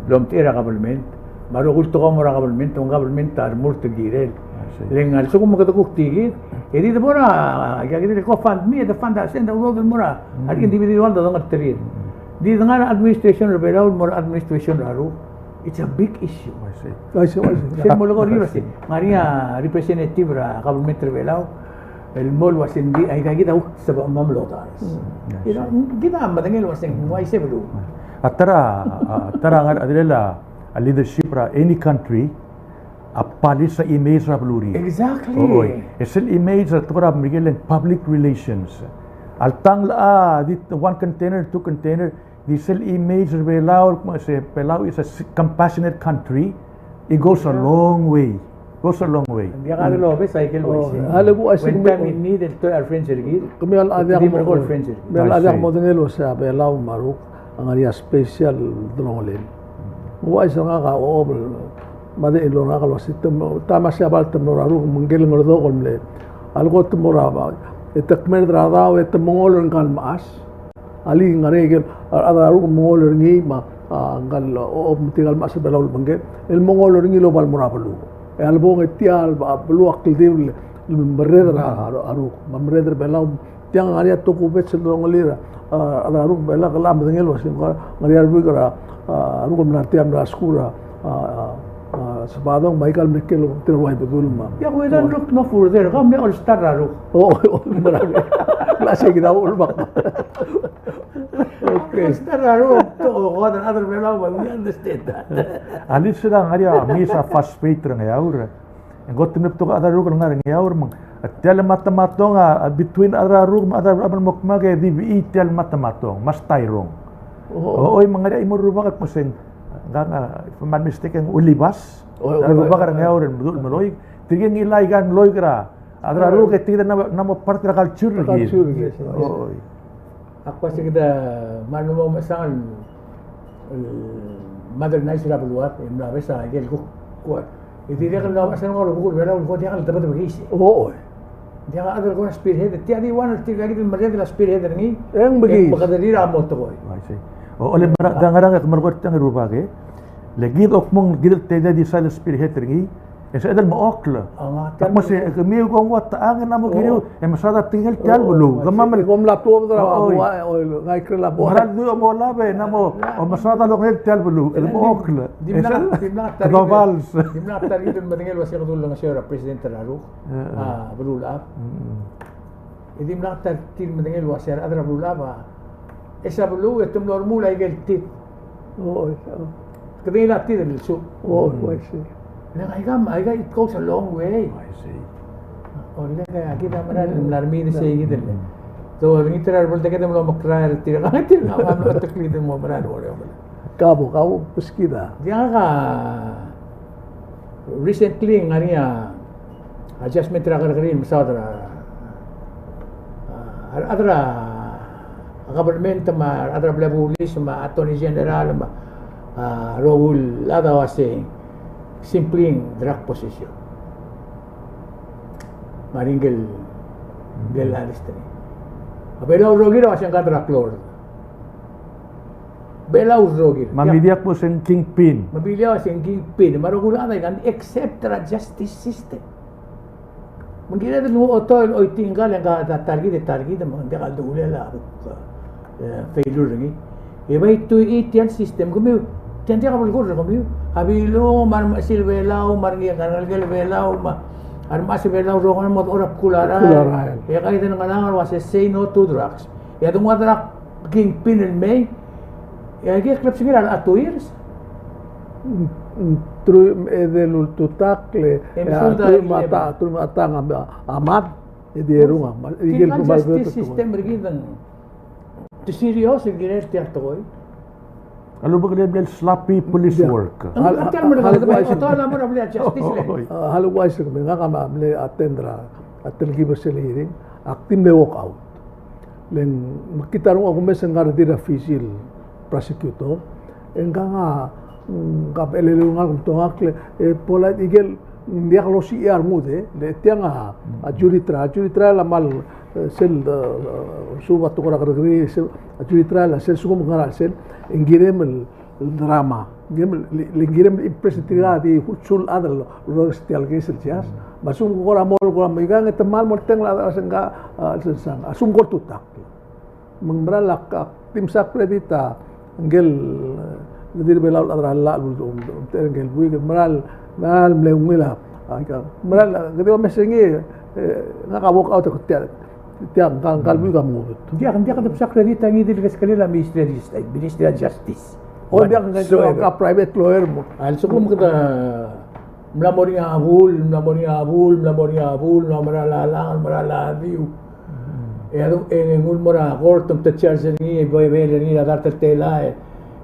el omtechei er a government, me a rokui el tekoi el mo er a government, e ng government a remurt el kirel. I see. Le ng a lsekum kede kuk tia kid, e di de mo er a, a, aika kid el GoFundMe, e de fund a send a udoud el mo er a, a individual el dodengelterir. Di de ngar er a administration er a Belau el mo er a administration er a Ruk. It's a big issue. I see. I see, I see. Sel mo leko er ngii el uasei, ng ngar er ngii a representative er a government er a Belau el mo el uasei ng di, aika kid a kuk sebechemam el odars. Mm. You know, kid a medengei el uasei ng uaisei beluu. A ta er a, a ta er a ngar er a, a leadership er a any country, a policy, a image er a beluu er ngii. Exactly. Oi. E sel image er a tekoi er a Merikel e ng public relations. Alta ng locha di one container, two container, di sel image er a Belau, me se Belau is a s-, compassionate country, it goes a long way. Goes a long way. Ng diak a lobes a ikel uaisei. A lebo uaisei. When time in need, el tekoi a friends er kid. Kemiu a diak mo, friends er kid. Kemiu a diak modengei el uasei a Belau me a Ruk a ngar er ngii a special delongelel. Ng uaisei, ngak a ochob el mad e chilo er ngak el uasei te mo, ta me a Siabal te mlo er a Ruk me ngike el Ngerdokl el mle, a leko te mo er a, e te kmerd er a daob e te mengoul er ngka el mechas. Alii, ngar er ngii a rechad er a Ruk el mengoul er ngii me a, a, ngka el, o, o, metik el mechas er a Belau el obengkel, el mengoul er ngii el oba el mo er a beluu. E a lebong e tia el, a, beluu a kldibel el merreder er a, a, a Ruk, me a merreder er a Belau. Tiang a ngar er ngii a tokubets el delongelir a, a, rechad er a Ruk, Belau, el medengei el uasei ng ngar er ngii a rebuik er a, a, Ruk el mla er tia el mla skuul er a, a, a, a, Sebadong, me aika el mle ker el tir el ua Ibedul me a. Yeah, we don't look no further. Kau mle all star er a Ruk. O, o, mera. Klase kid a ulmak. Okay. All star er a Ruk, to, o, ko, other, other Belau, but we understand that. Alii, se er a ngar er ngii a mesa phosphate er a Ngeaur. E ng kot el mle betok a chad er a Ruk el ngar er a Ngeaur me ng, a tia el matamatong a, a, between a chad er a Ruk me a chad er a Belau el mo kmak e di bechii tia el matamatong, mas tairong. O. O, oi, me ng ngar er ngii a chimo el rubak el kmo se ng, ngak a, if I'm not mistaken, Ulibas. O, a rubak er a Ngeaur el meduch el meloik. Tirke a ngilai aika el meloik er a chad er a Ruk e tirke a ng mo, ng mo part er a culture er kid. Culture er kid, yes. O, oi. Ak uasei kede mla mo mechesang el, el modernize er a beluad, e mla obes a ikel kuk, kuk. E dirrek el mla mechesang el kuk Belau el kuk diak el tebedebekii. O, o. Diak a chad el kuk spearhead, tia di one er tirka kid el merreder el spearhead er ngii. E ng bekiis. E ng bekedelir a mo tekoi. I see. O, ole, mera, a, ngerang e ke melekoi er tiang e rubak e. Le kid a kmo ng kid el tedei a desire el spearhead er ngii. E sebeched el mechokl. A, kmo se, kemiu kong ua techang e ng mo kiriu, e mesaod a tekingel tia el beluu. Kemam el, kom mla tuobed er a, o, oi, ngai krel a bo. Meral du mo olab e ng mo, o, mesaod a longerel tia el beluu. Kede mechokl. Dimlak, dimlak ta er kid el, dimlak ta er kid el medengei el uasei kede ulengeseu er a president er a Ruk. A, beluulechab. E dimlak ta er tir el medengei el uasei a rechad er a beluulechab a, e se a beluu e te mlo remuul a ikel tid. O, o. Kede ngilai a tid el suub. O, o, I see. Le ng aika, aika it goes a long way. I see. O, le ng aika kid a mera el mla er ngii sei kid el. So, ngii tir a rebol teked el mlo mekrael er tir, tirka a mlo tekoi el mlo mekrael er tir. Kabo, kabo, beskid a. Diak a, recently, ng ngar er ngii a adjustment er a kerrekeriil el mesaod er a, a, a rechad er a government me a rechad er a blil a bulis me a attorney general me a, a, rokui el chad a uasei simply drug possession. Ngar er ngii a ikel, ikel list er ngii. A Belau el rokir a uasei ng drug lord. Belau el rokir. Me a media a kmo se ng kingpin. Me a media a kmo se ng kingpin. Me a rokui el chad a ikang, except er a justice system. Me ng kired el nguu a otoel el choitii ngka el ngka a ta er kid, ta er kid, me ng diak a ledulel a, e, failure er ngii. E bai tuitii tia el system, kemiu, tia ng diak a belkul er kemiu. A Bilung, me a remechesil Belau, me a rengelekel Belau, me a remechesil Belau, rokui el mo dechor a bkul a rael. Bkul a rael. E kid a ngerang el uasei say no to drugs. E a dengua drug kingpin el mei, e a ikel klebesengil a two years. Mm, mm, truich me a edei el ultutakl, e, e, truich me a ta, truich me a ta a mad, e di eru a mad, e ikel justice system er kid a ng, te serious el kirel tia el tekoi. A lebo el kirel el sloppy police work. Hal, hal, hal uaisei, me ngak a mle attend er a, a telkib er sel hearing, ak di mle walk out. Le ng mekngit a renguk a kumes e ng ngar er tir a official prosecutor. E ngkang a, ngka a eleleu el ngalek el omtongakl, e polite, ikel, ng diak losiik a rengud, e. Le tiang a, a jury trial, a jury trial a kmal, e, sel, e, suub a tekoi er a kerrekeriil, sel, a jury trial a sel sekum ng ngar er a chelsel, e ng kirem el drama. Ng kirem el, le, le ng kirem el impress er tirka di, sul chad el, el rokir er tia el case el judge. Me a lsekum ke kora mo, kora mo, ikang e te kmal mo oltengel a, a, sengka, a, sel sang, a lsekum ke oltutakl. Me ng meral ak, ak di mesa credit a, ngike el, e, di Belau el chad er a llach el, el, el, el, ngike el buik, meral, meral mle ungil a, a, ikang, meral, kede omes er ngii, e, ngak a walk out er tia, Tiang, ngka, ngka el buik a mo. Diak, diak de mesa credit a ngii di el keskelel a Ministry of Justice, Ministry of Justice. O, diak, ngka, ngka private lawyer mo. A lsekum kede mla mo er ngii a bul, mla mo er ngii a bul, mla mo er ngii a bul, mla mo er a lalang, mla mo er a ladiu. E a dung, e ng ul mo er a court, te charge er ngii, e bai, bai er ngii er a dart el telael.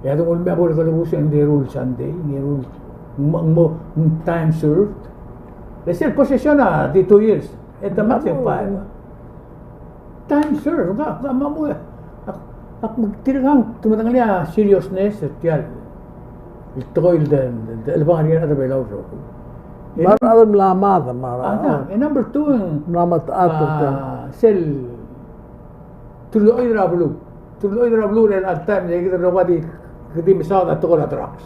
E a dung el mei a bo el kelebus e ng di eru el Sunday, ng eru el mo, mo, time served. Le sel possession a di two years. E te mak se five. Time served, ka, ka, ma mo, ak, ak, tirkang, te medengelii a seriousness er tia el tekoi el de, de, de, el ngar er ngii a rechad er a Belau el rokui. Me a rechad el mla mad, me a rechad. A, e number two, mla mad a, a, sel Te ulechoid er a beluu. Te ulechoid er a beluu er a taem el kid el rokui a di, kede mesaod a tekoi er a drugs.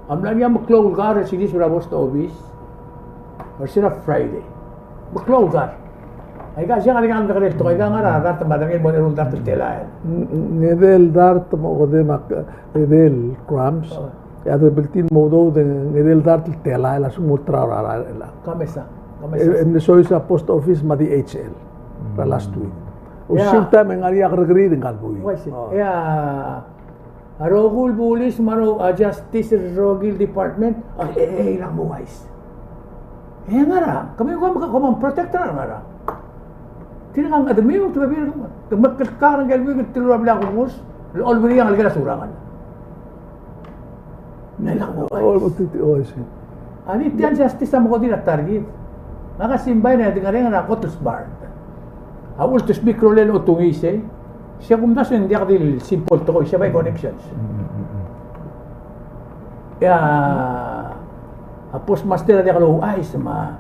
A mla er ngii a meklou el kar el siliseb er a post office er sel Friday. Meklou el kar. Aika, se a ngar er ngii a mekekerei el tekoi, aika ngar er a dart me a derengel mo eru el dart el telael. Ng-, ng-, ngedei el dart me a okedei me a, ngedei el grams. Oh. E a debeltii el mo udoud e ngedei el dart el telael a lsekum ng ulterau er a rael. Ka mesa, ka mesa. E, e mle soiseb er a post office me a D H L er a last week. Uaisei. Same time e ng ngar er ngii a kerrekeriil er ngka el buil. Uaisei. Oh. E a rokui el bulis me a ro-, a justice el rokui el department, a, e, e, e, ng mo uaisei. E ngar er a, kemiu, kemiu, kemiu protect er a ngar er a. Tirka a chedemiu, te bebil, te meklekar er ngke el buik el teru el bla kurbus, el olberiang el kera surangel. Ng lak mo uaisei. Oh, oh, I see. A di tia el justice a mo ko di er a ta er kid. Ngak a simbai e ng di ngar er ngii a kot el smart. A uldesuek el rolel a otungisei. Se kumdasu e ng diak di el simple tekoi, se bai connections. Mm, mm, mm, mm. E a, a postmaster a diak louchais, me a,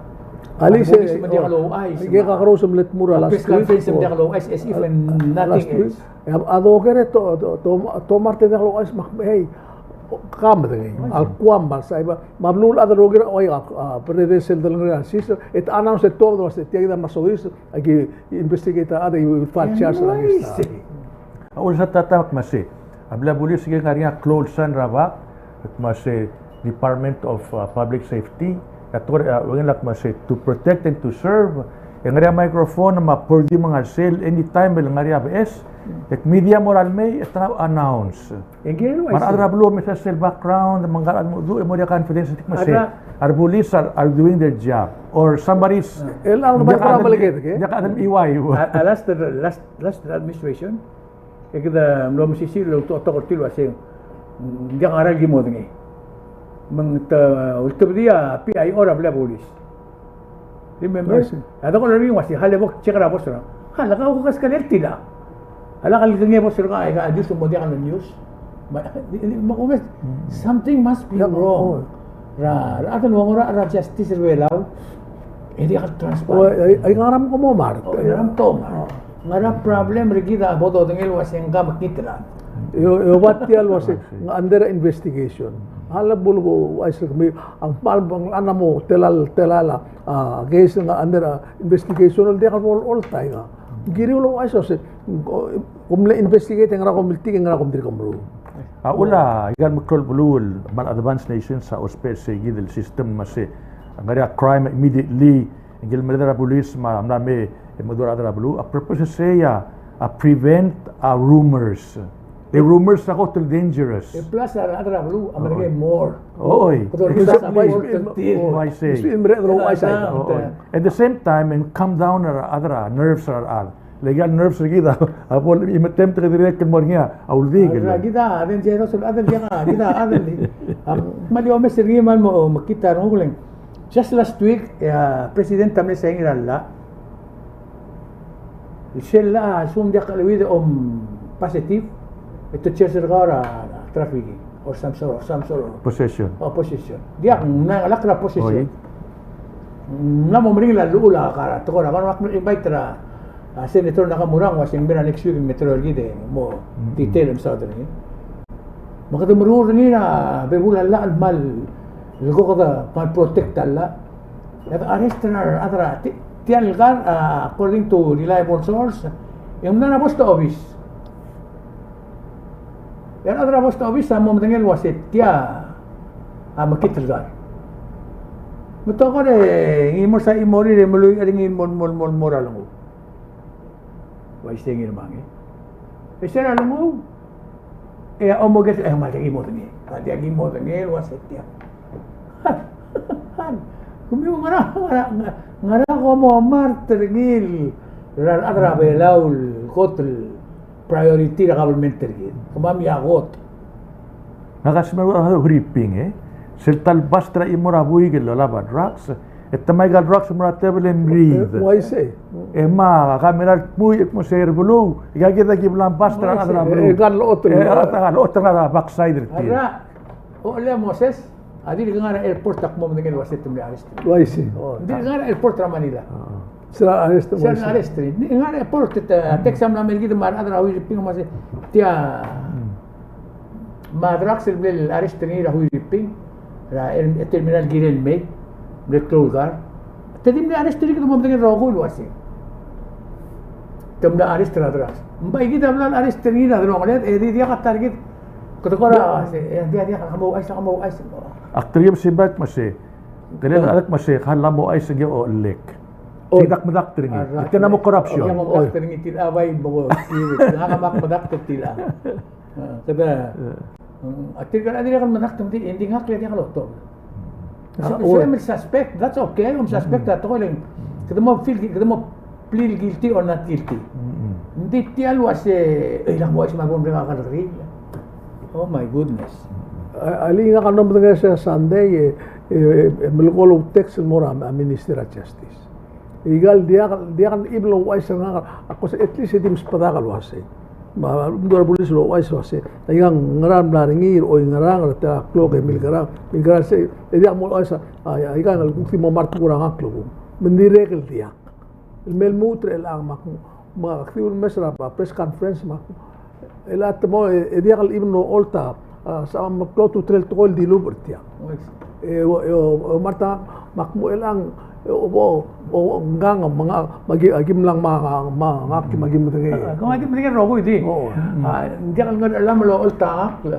alii, a police me a diak louchais, e ke kakerous el mle tmuu er a last week, a fiscal fence me a diak louchais, as if nothing else. E a, a doker e te, te, te, te omart e diak louchais me a, hey, ka medengei. Uaisei. A lekuam me a lsaib, me a beluulechad el rokir a, oi, a, a, berredel sel delengcheklel a sils, e te announce e tuobed el uasei tia kid a mla soiseb, aki investigate a chad e file charge er a case. Uaisei. A ulsa tata me a kmo sei, a blil a bulis e ke ngar er ngii a klou el sign er a bab, me a kmo sei Department of, uh, Public Safety, a tekoi, uh, ungil a kmo sei to protect and to serve, e ngar er ngii a microphone me a podium me a ngar er sel, anytime el ngar er ngii a beches, e media a mo er a lemei, e te announce. Me a rechad er a beluu a mesa sel background, me ngka el mo dmu, e mo er ngii a confidence, e te kmo sei, a rebulis are, are doing their job, or somebody is, el a, diak a, diak a, a last, last, last administration, e kede mlo mesisiich el ultuil er tir el uasei, ng diak a ngera el ki modengei. Me ng te ultebedii a P I O er a blil a bulis. Remember? Yes, sir. A dekor er ngii el uasei, hale bo check er a bos er a. Hale, kau ko keskelel el tilak. A lak el kengei a bos er ngak, aika a news, mo diak a news. Me, di, di, me kumes, something must be wrong. Er a, er a, er a justice er a Belau, e diak el transparent. Ai, ai, ngar er a mo omart. O, ngar er a mo omart. Ngar er a problem er kid a bo dodengei el uasei ngka a mekngit el chad. E, e, oba tia el uasei, ng under investigation. A lebo el uaisei kemiu, a kmal bo ng, a mo telal, telal a, a, case ng under investigation el diak el bo el oltaika. Ng kiriu el uaisei, uasei, kom mle investigate e ngera kom miltik e ngera kom dirk meruul. A uchul a ikal meklou el beluu el kmal advanced nations a ousbech er sei kid el system me sei, a ngar er ngii a crime immediately, ngike el merreder er a bulis me a mla mei e mengedecheduch er a rechad er a beluu, a purpose er sei a, a prevent a rumors. E rumors a kot el dangerous. E plus a rechad er a beluu a merek e more. Oi. Kede olengit a support er tir. Oi, sei. At the same time, e ng calm down a rechad er a nerves er a rechad. Le ikal nerves er kid a bo el, e me attempt e dirrek el mo er ngii a uldikel. A kid a dangerous el chad, kid a chad. A kmal di omes er ngii me a lmo mekngit a renguk el. Just last week, e a president a mle sain er a llach. Sel a, a lsekum ng diak a cheleuid e om positive, e te charge er kau er a trafficking or some sort, some sort of possession. O, possession. Diak, ng mla er a possession. Oi. Ng mla mo meringel a llechul a kar, a tekoi er a kar, ak invite er a, a, Senator Nakamura, ng uase ng mei er a next week, me te rullii e mo detail el mesaod er ngii. Me kede meruul er ngii er a bebul a llach el kmal, el ko kede kmal protect a llach. E de arrest er a rechad er a, ti-, tia el kar, a, according to reliable source, e ng mla er a post office. E a rechad er a post office a mo medengei el uase tia a mekngit el kar. Me te kora ngii el mo er a chimorir e meluich er ngii el mo, mo, mo, mo er a lenguu. Uaisei ngii el mangei. E se er a lenguu, e a omoker, e, me a diak ki modengei. A diak ki modengei el uase tia. Kemiu, ngera, ngera, ngera kom omart er ngii er a rechad er a Belau el kot el priority er a government er kid? Kemam a kot. Ngak a smecher a Huriping, e. Sel ta el bust er a chimo er a buik el olab a drugs, e te mei aika el drugs el mo er a tebel e mriid. E, uaisei. E me a kamera el dmuich el kmo se er a beluu, e aika kid a ki bla bust er a rechad er a beluu. E, e, ngar er a otel. E, ngar er a otel, ngar er a backside er tir. Alright. Olei a Moses, a dirk ngar er a airport a kmo medengei el uase te mle arrest. Uaisei. Dirk ngar er a airport er a Manila. Se er a arrest, se er a arrest er ngii. Ngar er a airport, te, te text a mla mei er kid me a rechad er a Huiriping me se tia, me a drugs el mle arrest er ngii er a Huiriping, er a, el, terminal el kirel el mei, mle klou el kar. Te di mle arrest er ngii, kede mo medengei el rokui el uase te mle arrest er a drugs. Me bai kid a bla el arrest er ngii er a delongeled, e di diak a ta er kid. Kede kora, e, diak, diak, kede mo ouchais, kede mo ouchais. Ak telkib se bek me se, kede, ak me se, kede mo ouchais er ngii a lek. Oi. Tia ak medakt er ngii. Tia a mo corruption. Oi. Ak medakt er ngii tia el bai bo, tia, ak medakt er tia. A, kede, mm, a tirka el chad a dirrek el medakt, ng di, ng di ngak el diak lotobed. A, se, se, oi. Me suspect, that's okay, me suspect a tekoi el, kede mo feel, kede mo plead guilty or not guilty. Mm. Ng di tia el uase, e, ng mo uaisei me a bo mle ngar er a kerrekeriil. Oh my goodness. A, alii, ngak a mlo medengei er se er a Sunday, e, e, e, melekoi el text el mo er a, a Minister of Justice. Aika el diak, diak el chimo el ouchais er ngak, a ko se at least e di msbedak el uase. Me a, a ldu er a bulis el ouchais el uase. Aika ngera el mla er ngii, er a oingerang, er a tela el klok e milkerang, milkerang se, e diak mo ouchais a, a, aika el kuk di mo mart er a ngak el kuk. Me ng dirrek el diak. El me lmuut er chelechang me ak, me ak di ulemes er a press conference me ak, el a te mo, e, e diak el even ocholt a, a, se a meklou a ultutelel el tekoi el dilubech er tiang. E, o, e, o, o, mart a, me ak mo chelechang, e, o, o, o, ngkang, me ngak, me aki, aki mlang me, me ngak, me aki medengei. A, me aki medengei el rokui di. O. A, ng diak el ngerechelam el ocholt a ngakl.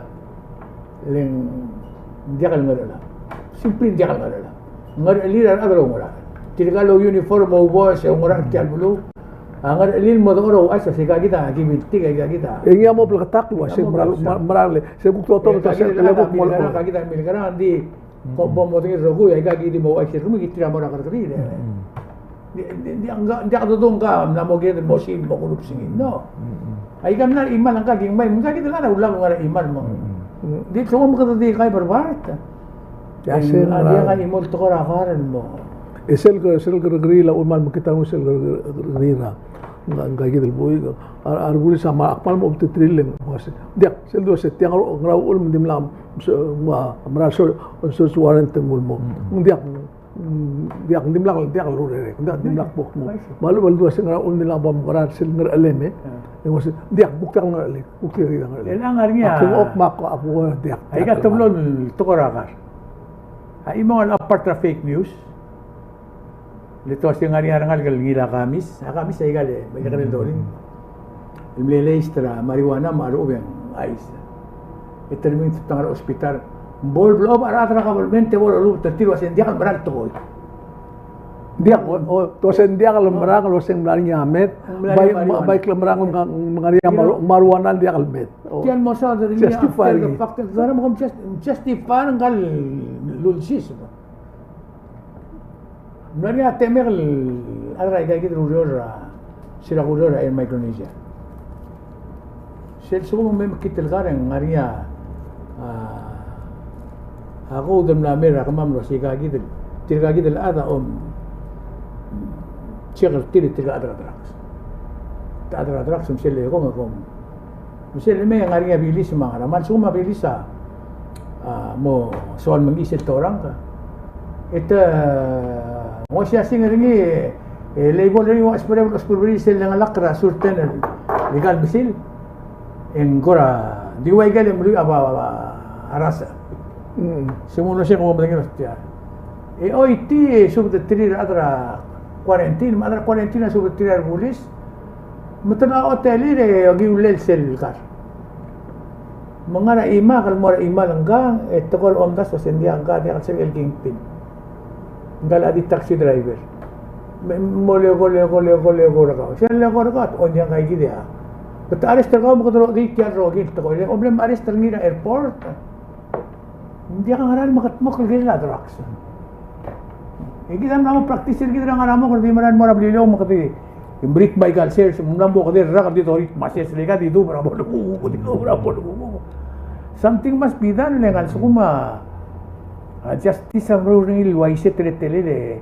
Le ng diak el ngerechelam. Simply ng diak el ngerechelam. Ngerechelir a rechad el oungerachel. Tirka el uniform, oubos, e oungerachel er tia el beluu. A ngerechelil el mo dechor e ouchais, se aika kid a ki biltik, aika kid a. E ngii a mo bleketakl el uase ng mera, mera, mera el, se kuk totobed, se kuk mo milkerang, aika kid a milkerang, ng di, ko bo modengei el rokui, aika kid di mo ouchais er kemiu, kid tir a mo er a kerrekeriil, e. Ng di, ng di, ng diak, ng diak dodengei a mla mo kired el mo sim, mo group singing, no. Aika mla er a chimal a ngka el ki ngmai, me aika kid el ngar er a ulab el ngar er a chimal, me. Ng di, se kuk me kede di kai berbart. Ia, sel, a, diak a chimo el tekoi er a kar el mo. E sel ke, sel kerrekeriil a uchul me a mekngit a renguk sel kerrekeriil er a, ngka, ngka kid el buik, a, a rebulis a kmal mo obengterir el uase. Diak, sel dua se tiang, ngera uchul me ng dimlak, se, me a, mera el search, search warrant el mo. Ng diak, mm, diak, ng dimlak, diak lurerek, diak, dimlak bo kmo. Me a lechub el dua se ngera uchul me ng dimlak bo mekera sel ngerechelem e. E ng uase, diak, kuk diak ngerechelem, kuk diak ngerechelem. E ng ngar er ngii a. Ak kuk, me ak, ak kuk diak. Aika teblo el tekoi er a kar. A chimong el a part er a fake news. Le te uase ng ngar er ngii a rengalek el ngilai a kamis, a kamis a ikal, me ikal el doring. El mle list er a marijuana me a lechub e ng ice. E te remingtang er a hospital. Ng bo leblechob a rechad er a government e bo lolubet er tir el uase ng diak el mera el tekoi. Diak, o, o, te uase ng diak el mera el uase ng mla er ngii a meth, bai, bai klemera el ngar er ngii a marijuana el diak el meth. Tia el mo saod er ngii a after the fact, ngera me kom justify er ngka el ulsiseb. Ng mla er ngii a temek el chad er aika kid el ureor er a, sel kureor er a Air Micronesia. Sel lsekum e ng mei mekngit el kar e ng ngar er ngii a, a, a code el mla mei er a kemam el uase aika kid el, tirka kid el chad a om check er tir, tirka el chad er a drugs. Te chad er a drugs me sel eko me kom. Me sel me ng ngar er ngii a bilis me a ngerang. Me a lsekum a bilis a, a, mo soal mengiis el torang ka. E te, ng uaisei a singer er ngii, e, label er ngii a usbechel, usbechel sel lengelakl er a certain el legal mesil. E ng kora, di ua ikel meruul a ba, ba, ba, a rasa. Mm. Se mo uaisei e kom medengei el tia. E oiti, e subed er tir a rechad er a quarantine, me a rechad er a quarantine a subed er tir a rebulis. Me te ngar er a hotel er ngii e okiu el sel kar. Me ng ngar er a chimak el mo er a chimal ngkang, e tekoi el omdasu a se ng diak ngkang, diak el sebechel el kingpin. Ngka el di taxi driver. Me, mo leko, leko, leko, leko er kau. Sel leko er kau, te ongdii a ngka el kid a. Te arrest er kau me kede rokir tia el rokir el tekoi. Le, o mle arrest er ngii er a airport. Ng diak a ngera el mekedmokl el kirel a drugs. E kid a mla mo practice er kid er a ngar er a mong, kede di mera el mo er a Beliliou me kede di merit me aika el sers, me ng mla mo kede el rak el di dorit me a sers, le ka di dub er a bo el kuk, di dub er a bo el kuk. Something must be done, le ng a lsekum a, a justice a meruul er ngii el uaisei e teletelel e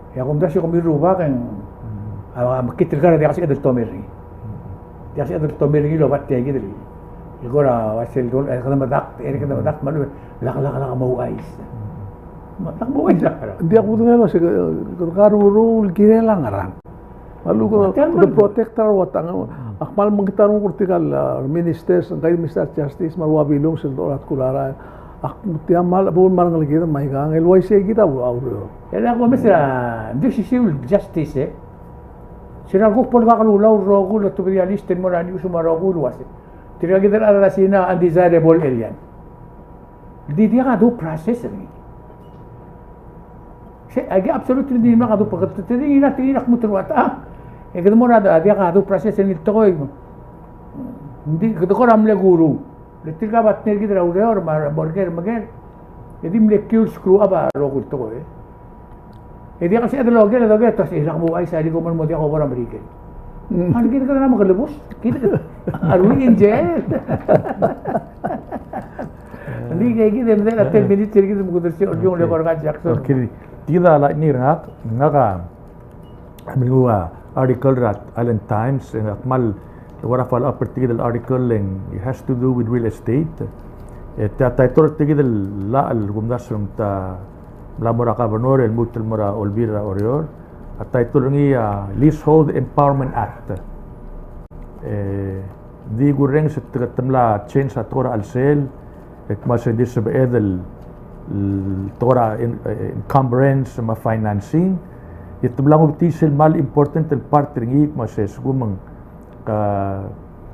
E a kumdasu e kom rubak e ng, a, a mekngit el kar a diak el sebeched el tomei er ngii. Diak el sebeched el tomei er ngii el oba tia kid el, el kora ua sel dul, e kede medakt, e kede medakt me a lechub e lak, lak, lak mo ouchais. Me lak mo ouchais, lak. Ng diak kudengei el uase kede karuruul el kirel a ngerang. Me a lechub e kede protect er a rua tang. Ak kmal mengkar er ngii a tirka el, a, ministers, ngka el Minister of Justice, me a rua Bilung, sel dorael a tkul a rael. Ak tia kmal bo el mera el ngelekir me aikang, el uaisei kid a ureor. E a kumes er a, ng di osisiu el justice, e. Se er a kuk bo el kakelulau el rokui el otobedii a list el mo er a news me a rokui el uase tirka kid el chad er a Sina undesirable alien. Di diak a due process er ngii. Se, aike absolutely di diak a due process, te di ngii a, te di ngii a kmo te rua ta. E kede mo er a diak a due process er ngii el tekoi. Ng di, kede kora mle kuru. Le tirka a partner kid er a ureor, me a bo er ker me ker. E di mle kiu el screw up a rokui el tekoi, e. E diak el sebeched el oker, oker, te uase, e lak mo ouchais a di ko mo diak obo er a Merikel. Mm. A le kid kede mla mo kelebus. Kid, are we in jail? Ng di kid e medal a ten minutes er kid me kede sel okiu el eko er ngak a Jackson. Okay. Tia a lightning er ngak, ngak a a mle nguu a article er a Island Times, e ng kmal kora follow up er tia kid el article, e ng it has to do with real estate. E tia title er tia kid el llach el kumdasu e ng ta mla mo er a governor el lmuut el mo er a Olbiil er a Oreor. A title er ngii a Leasehold Empowerment Act. E di kurrenges e te, te mla change a tekoi er a chelsel, e kmo se di sebeched el, el tekoi er a en-, e, encumbrance me a financing. E te mla nguu a betis el kmal important el part er ngii, kmo se a lsekum ng ka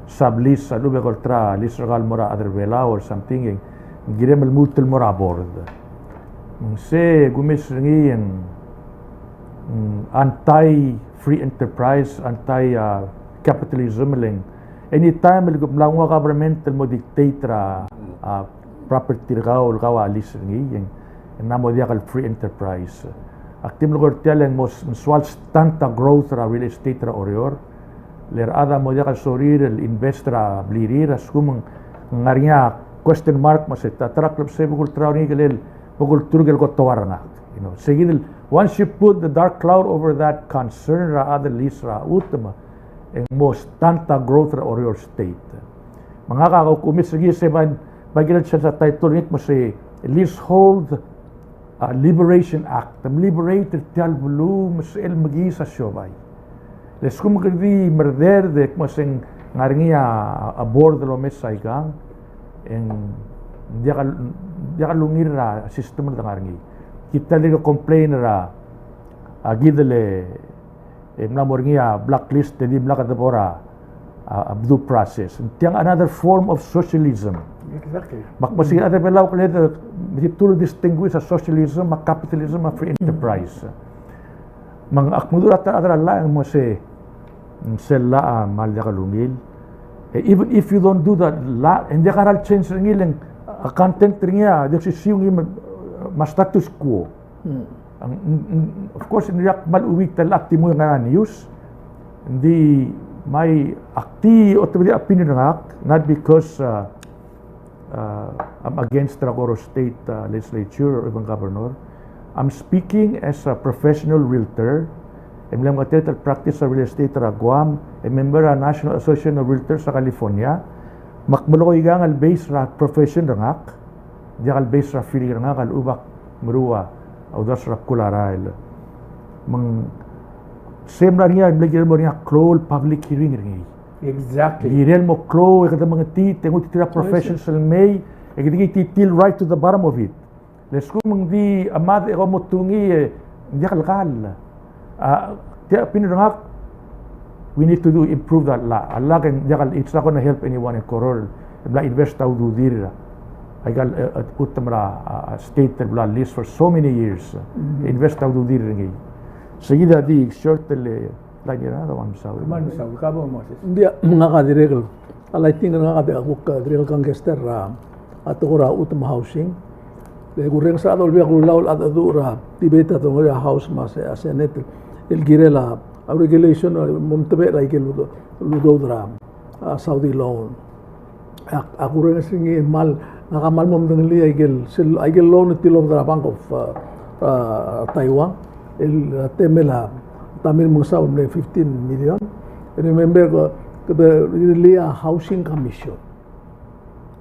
sublease a lechub e ke olterau a lease er kau el mo er a chad er a Belau or something, e ng kirem el lmuut el mo er a board. Me ng se kumes er ngii e ng, mm, anti free enterprise, anti, a, capitalism, le ng anytime el mla nguu a government el mo dictate er a, a, property er kau el kau a lease er ngii, e ng, e ng mo diak el free enterprise. Ak di melekoi er tia le ng mo s-, ng soal stunt a growth er a real estate er a Oreor. Le a rechad a mo diak el sorir el invest er a blirir, a lsekum ng ngar er ngii a question mark, me se ta, ta er a klebesei bo kulterau er ngii, e le bo kulterau el kotoar er ngak. You know, se kid el, once you put the dark cloud over that concern er a chad el lease er a chutem, e ng mo stunt a growth er a Oreor State. Me ngak a kumes er ngii se bai, bai kirel sel sa title er ngii me se Leasehold, a, Liberation Act. Te liberate er tia el beluu me sel mekiis a siobai. Le a lsekum kede di merderd e kmo se ng ngar er ngii a, a board el omes aikang, e ng diak el, diak el ungil er a system el de ngar er ngii. Kid a dirk complain er a, a kid el e mla mo er ngii a blacklist, e di mla kede bo er a, a, a due process. Ng tiang another form of socialism. Exactly. Me ak mo se a chad er a Belau a kele de, di to distinguish a socialism, a capitalism, a free enterprise. Me ak mo dmu er a ta er a llach e ng mo se, ng sel llach a kmal diak el ungil. E, even if you don't do that, llach, e ng diak a change er ngii le ng, a content er ngii a di osisiu ngii me a, me a status quo. Hmm. Ng, ng, ng, of course, ng diak kmal uit el ak di mui ngar er a news. Ng di mai ak di otobedii a opinion er ngak, not because, uh, uh, I'm against er a Koror State, uh, legislature or even governor. I'm speaking as a professional realtor, E mle meketeket el practice er a real estate er a Guam, e member er a National Association of Realtors er a California, me ak melekoi aikang el base er a profession er ngak, diak el base er a feeling er ngak el chubak meruul a uldasu er a bkul a rael. Me ng same er ngii a mle kirel mo er ngii a klou el public hearing er ngii. Exactly. Kirel mo klou e kede mengetii, te nguu tirke el professionals el mei, e kede di tir right to the bottom of it. Le lsekum ng di a mad e ko mo tungii e ng diak el kall. A, tia opinion er ngak, we need to do improve that law. A lak e ng diak el, it's not gonna help anyone in Koror. E mla invest a ududir. Aika el, e, e, chutem er a, a, a state el bla lease for so many years. Invest a ududir er ngii. Seikid a di short el, e, Ng diak, me ngak a dirrek el, a lighting er ngak a di a kuk dirrek el kangkester er a, a tekoi er a chutem housing. Le kurrenges er a Olbiil er a Kelulau el cheldecheduch er a debate a dongelir a House me a Se-, a Senate el kirel a regulation el mo omtebechel a ikel udo-, udoud er a, a Saudi loan. Ak, ak kurrenges er ngii el kmal, ngak a kmal mo medengelii a ikel, sel, a ikel loan el tilobed er a Bank of, uh, uh, Taiwan, el, uh, temel a, temel a Mengesau el mle fifteen million. Remember, uh, kede rirellii a Housing Commission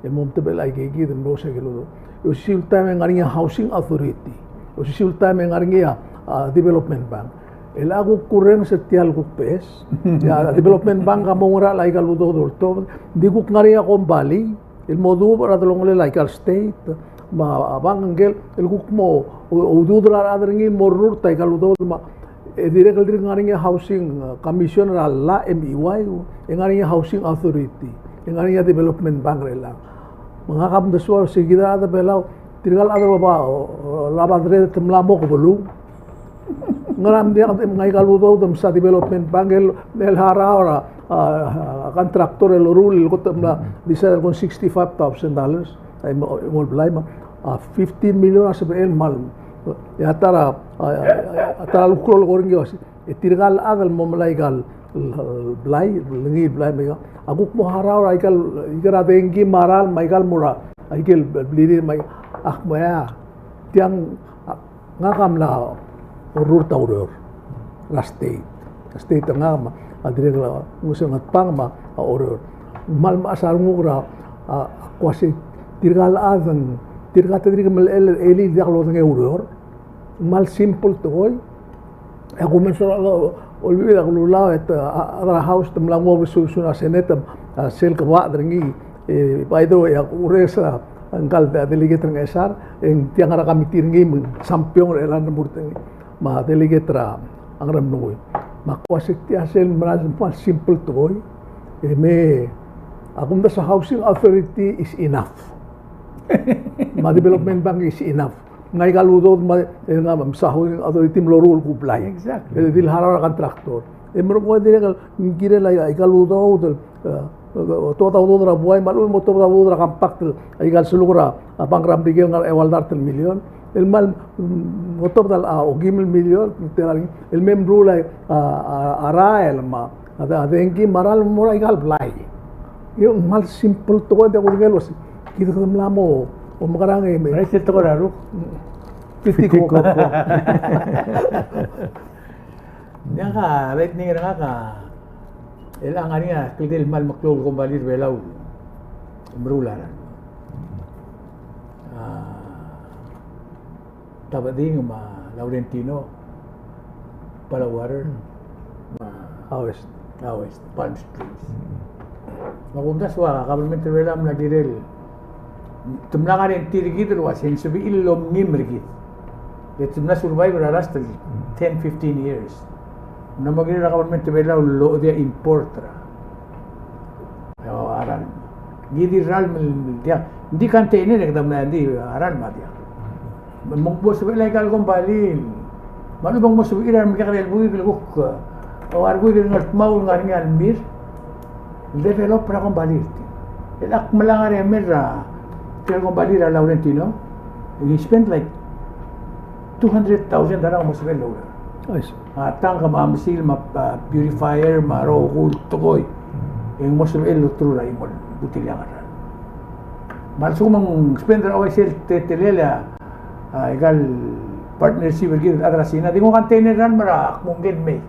el mo omtebechel a ikakid el mo er a ikel udoud. E osisiu el taem e ng ngar er ngii a Housing Authority. E osisiu el taem e ng ngar er ngii a, a, Development Bank. El a kuk kurrenges er tia el kuk beches. A Development Bank a mo oungerachel a ikal udoud el oltobed. Ng di kuk ngar er ngii a kombalii el mo duubech er a delongelel a ikal state me a bank ngike el kuk mo, o, udoud er a rechad er ngii el mo rurt a ikal udoud me a, e dirrek el dirk ngar er ngii a Housing, uh, Commission er a llach, M E Y, e ng ngar er ngii a Housing Authority, e ng ngar er ngii a Development Bank er chelechang. Me ngak a mdesuar, se kid a rechad er a Belau, tirkal chad el oba, o, o, oba deredet el mla mo kebelung. Ngera me ng diak, me ng aikal udoud el msa Development Bank el, el harau er a, a, a, contractor el loruul el kot el mla decide el kmo sixty-five thousand dollars. Ai mo, mo blai me a, a, fifteen million a sebechel el kmal. E a ta er a, a, a, a, a ta er a luklou el kora ngii a uase, e tirkal chad el mo melai aikal, el, el blai, el ngii el blai me a, a kuk mo harau er a ikal, ikal dengki me a ralm me a ikal mo er a, a ikel blirir me a, ak mo ia, tiang, a, ngak a mla orrurt a ureor er a state. A state er ngak me a dirrek el Ngusel Ngatpang me a Oreor. Ng kmal mechas a renguk er a, a, a kuase tirkal chad, tirka te dirk melechell el elii el diak lodengei a ureor. Ng kmal simple tekoi. E a kumes er a Olbiil er a Kelulau e te, a, a, a House te mla nguu a resolution er a Senate, a, sel kebachad er ngii, e, by the way, a kurrenges er a ngkal de-, delegate er a Ngchesar, e ng tiang er a committee er ngii me ng sampiong er chelechang el mo er ngii. Me a delegate er a Ngeremlengui. Me a kuase tia sel mera el simple tekoi. E me, a kumdasu a Housing Authority is enough. Me a Development Bank is enough. Ng aikal udoud me, e, ng msa Housing Authority me loruul el kuk blai. Exactly. E di el harau er a contractor. E merekong e dirrek el kirel a ikal udoud el, e, otobed a udoud er a buai, me a lechub e mo otobed a udoud er a compact el, a ikal seluk er a, a, bank er a Merikel el ngar er a eua el dart el million. El kmal, mm, otobed a, a, okeim el million, el me meruul a, a, a, a rael me a, a, a dengki me a ralm el mo er a ikal blai. Ng kmal simple tekoi, ng diak kudengei el uase kid kede mla mo, o mekerang e me. Meral sel tekoi er a ruk. Fifty koko. Fifty koko. Ng diak a lightning er ngak a, el ngar er ngii a kldei el kmal meklou el kombalii er a Belau el meruul a ralm. A, Tabeding me a Laurentino, Palau Water, me a West, a West, Palm Springs. Me a kumdasu a government er a Belau a mla kirel, te mla ngar er ngii a tir kid el uase ng sebechir el omngim er kid. Le te mla survive er a last ten, fifteen years. Ng mla mo kirel a government er a Belau el locha di a import er a, a ralm. Ng di ralm el diak, ng di container e kede mla di a ralm a diak. Me ng mo sebechel a ikal kombalii. Me a lechub e ng mo sebechir a remekekerei el buik el kuk, e, a ua rebuik el Ngardmau el ngar er ngii a lmir el develop er a kombalii er tir. El ak mla ngar er a mei er a tia el kombalii er a Laurentino, he spent like two hundred thousand dollar mo sebechel el oureor. I see. A tank me a mesil me a, a, purifier me a rokui el tekoi. E ng mo sebechel el olterau er a chimo el butiliang er a ralm. Me a lsekum ng spend er a uaisei el teletelel a, a, ikal partnership er kid el chad er a Sina, di nguu a container er a ralm er a kmo ngike el mei.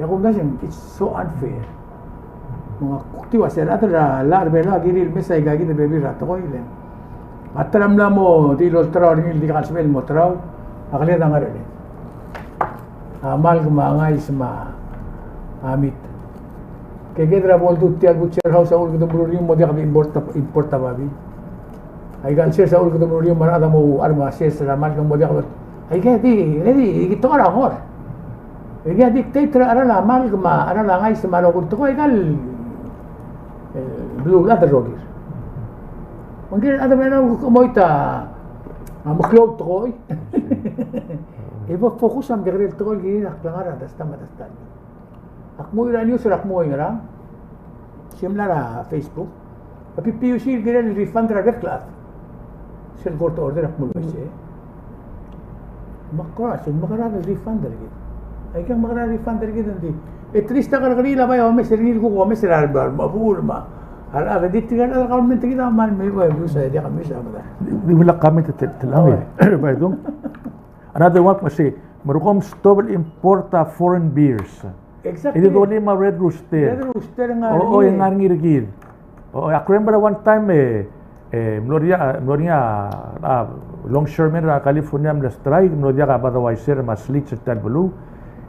E a kumdasu e ng, it's so unfair. Me ng kuk di ua se a rechad er a llach er a Belau a kirir el mesa aika kid el bebil er a tekoi el, a ta er a mla mo di lolterau er ngii el dirkak el sebechel el mo terau, a keled a ngercheled. A malk me a ngais me a mit. Ke kede er a bo ldu tia el butcher house a uchul kede meruul er ngii mo diak de import, import a babii. Aika el sers a uchul kede meruul er ngii me a rechad a mo ouchar me a sers er a malk mo diak de. Aika di, di, di tekoi er a ngor. Aika di dictate er a cheral a malk me a cheral a ngais me a rokui el tekoi aika el, e, beluulechad el rokir. Me ng kired el chad er a Belau el kuk chemoit a meklou el tekoi. E bo focus a mekekerei el tekoi el kirir a klengar er a ta stamp, ta stamp. Ak nguu er a news er a kmo ngerang, se mla er a Facebook, a PPUC el kirel el refund er a rebek el chad. Sel court order a kmo el uaisei. Me ak kora se ng mekera el refund er kid. Aika ng mekera el refund er kid, ng di. E trist a kerrekeriil a bai omes er ngii el kuk omes er a remechebuul me a rechad, e di tirka el chad er a government er kid a kmal mei ua e mei ua e diak mei ua e mei. Di mla comment er tel, tel, oi. Bai dung. Another one, me sei, me kom stop el import a foreign beers. Exactly. E di dolim a Red Rooster. Red Rooster a ngar er ngii. O, o, e ngar er ngii er kid. O, ak remember one time, e, e, mlo er ngii a, mlo er ngii a, a, longshoremen er a California a mle strike, mlo diak a Budweiser me a Schlitz er tia el beluu.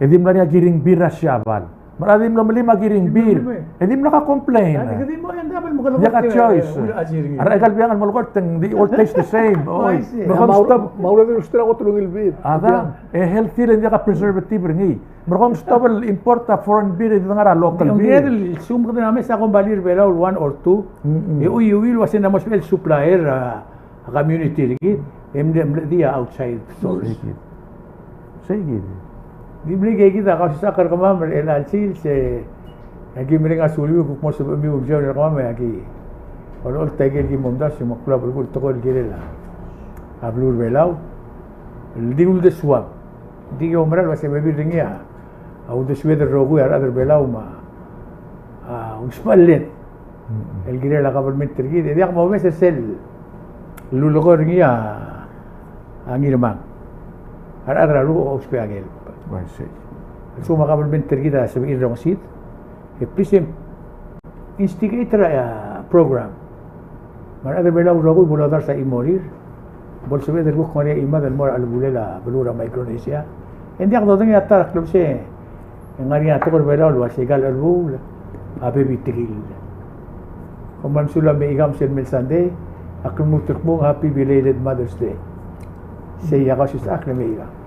E di mlo er ngii a Kirin beer er a Siabal. Me a rechad a di mlo melim a Kirin beer. E di mla ko complain. Diak a choice. A rechad a kmal biang el mo lekoi e ng di all taste the same. Oi, me kom stop. Me a Red Rooster a kot el ungil beer. A da, e healthy e ng diak a preservative er ngii. Me kom stop el import a foreign beer e di ngar er a local beer. Ng kired el lsekum kede mesa a kombalii er a Belau el one or two. E ui, ui el uase ng mo sebechel el supplier a a community er kid, e mle, mle di a outside source. Sei kid. Sei kid. Di mle ikei kid a kausisechakl er kemam er chelecha el sils, e aki mereng a suliu el kuk mo sebechemiu el omsiou er kemam, e aki olecholt a ikel ki mo omdasu me a klou a belkul el tekoi el kirel a beluu er a Belau el di uldesuam. Di ki oumera el uase bebil er ngii a uldesued el rokui a rechad er a Belau me a, a, usbechelled el kirel a kabelment er kid, e diak momes er sel lulekoi er ngii a, a Ngirmang. A rechad er a Rubak a ousbech a kelb. Bai, sei. A lsekum a kabelment er kid a sebechir el rongesid, e please instigate er a, a, program. Me a rechad er a Belau el rokui bo lodars a chimorir, bo lsebeched el kuk ngar er ngii a chimad el mo er a chelebulel a beluu er a Micronesia. E ng diak dodengei a ta er a klebesei e ng ngar er ngii a tekoi er a Belau el uase aika el chelebuul a bebil a tekingel. Kom kmal mesulang me aikang sel mei el Sunday, ak lmuut el kmo ng happy belated Mother's Day. Sei a kausisechakl el mei aikang.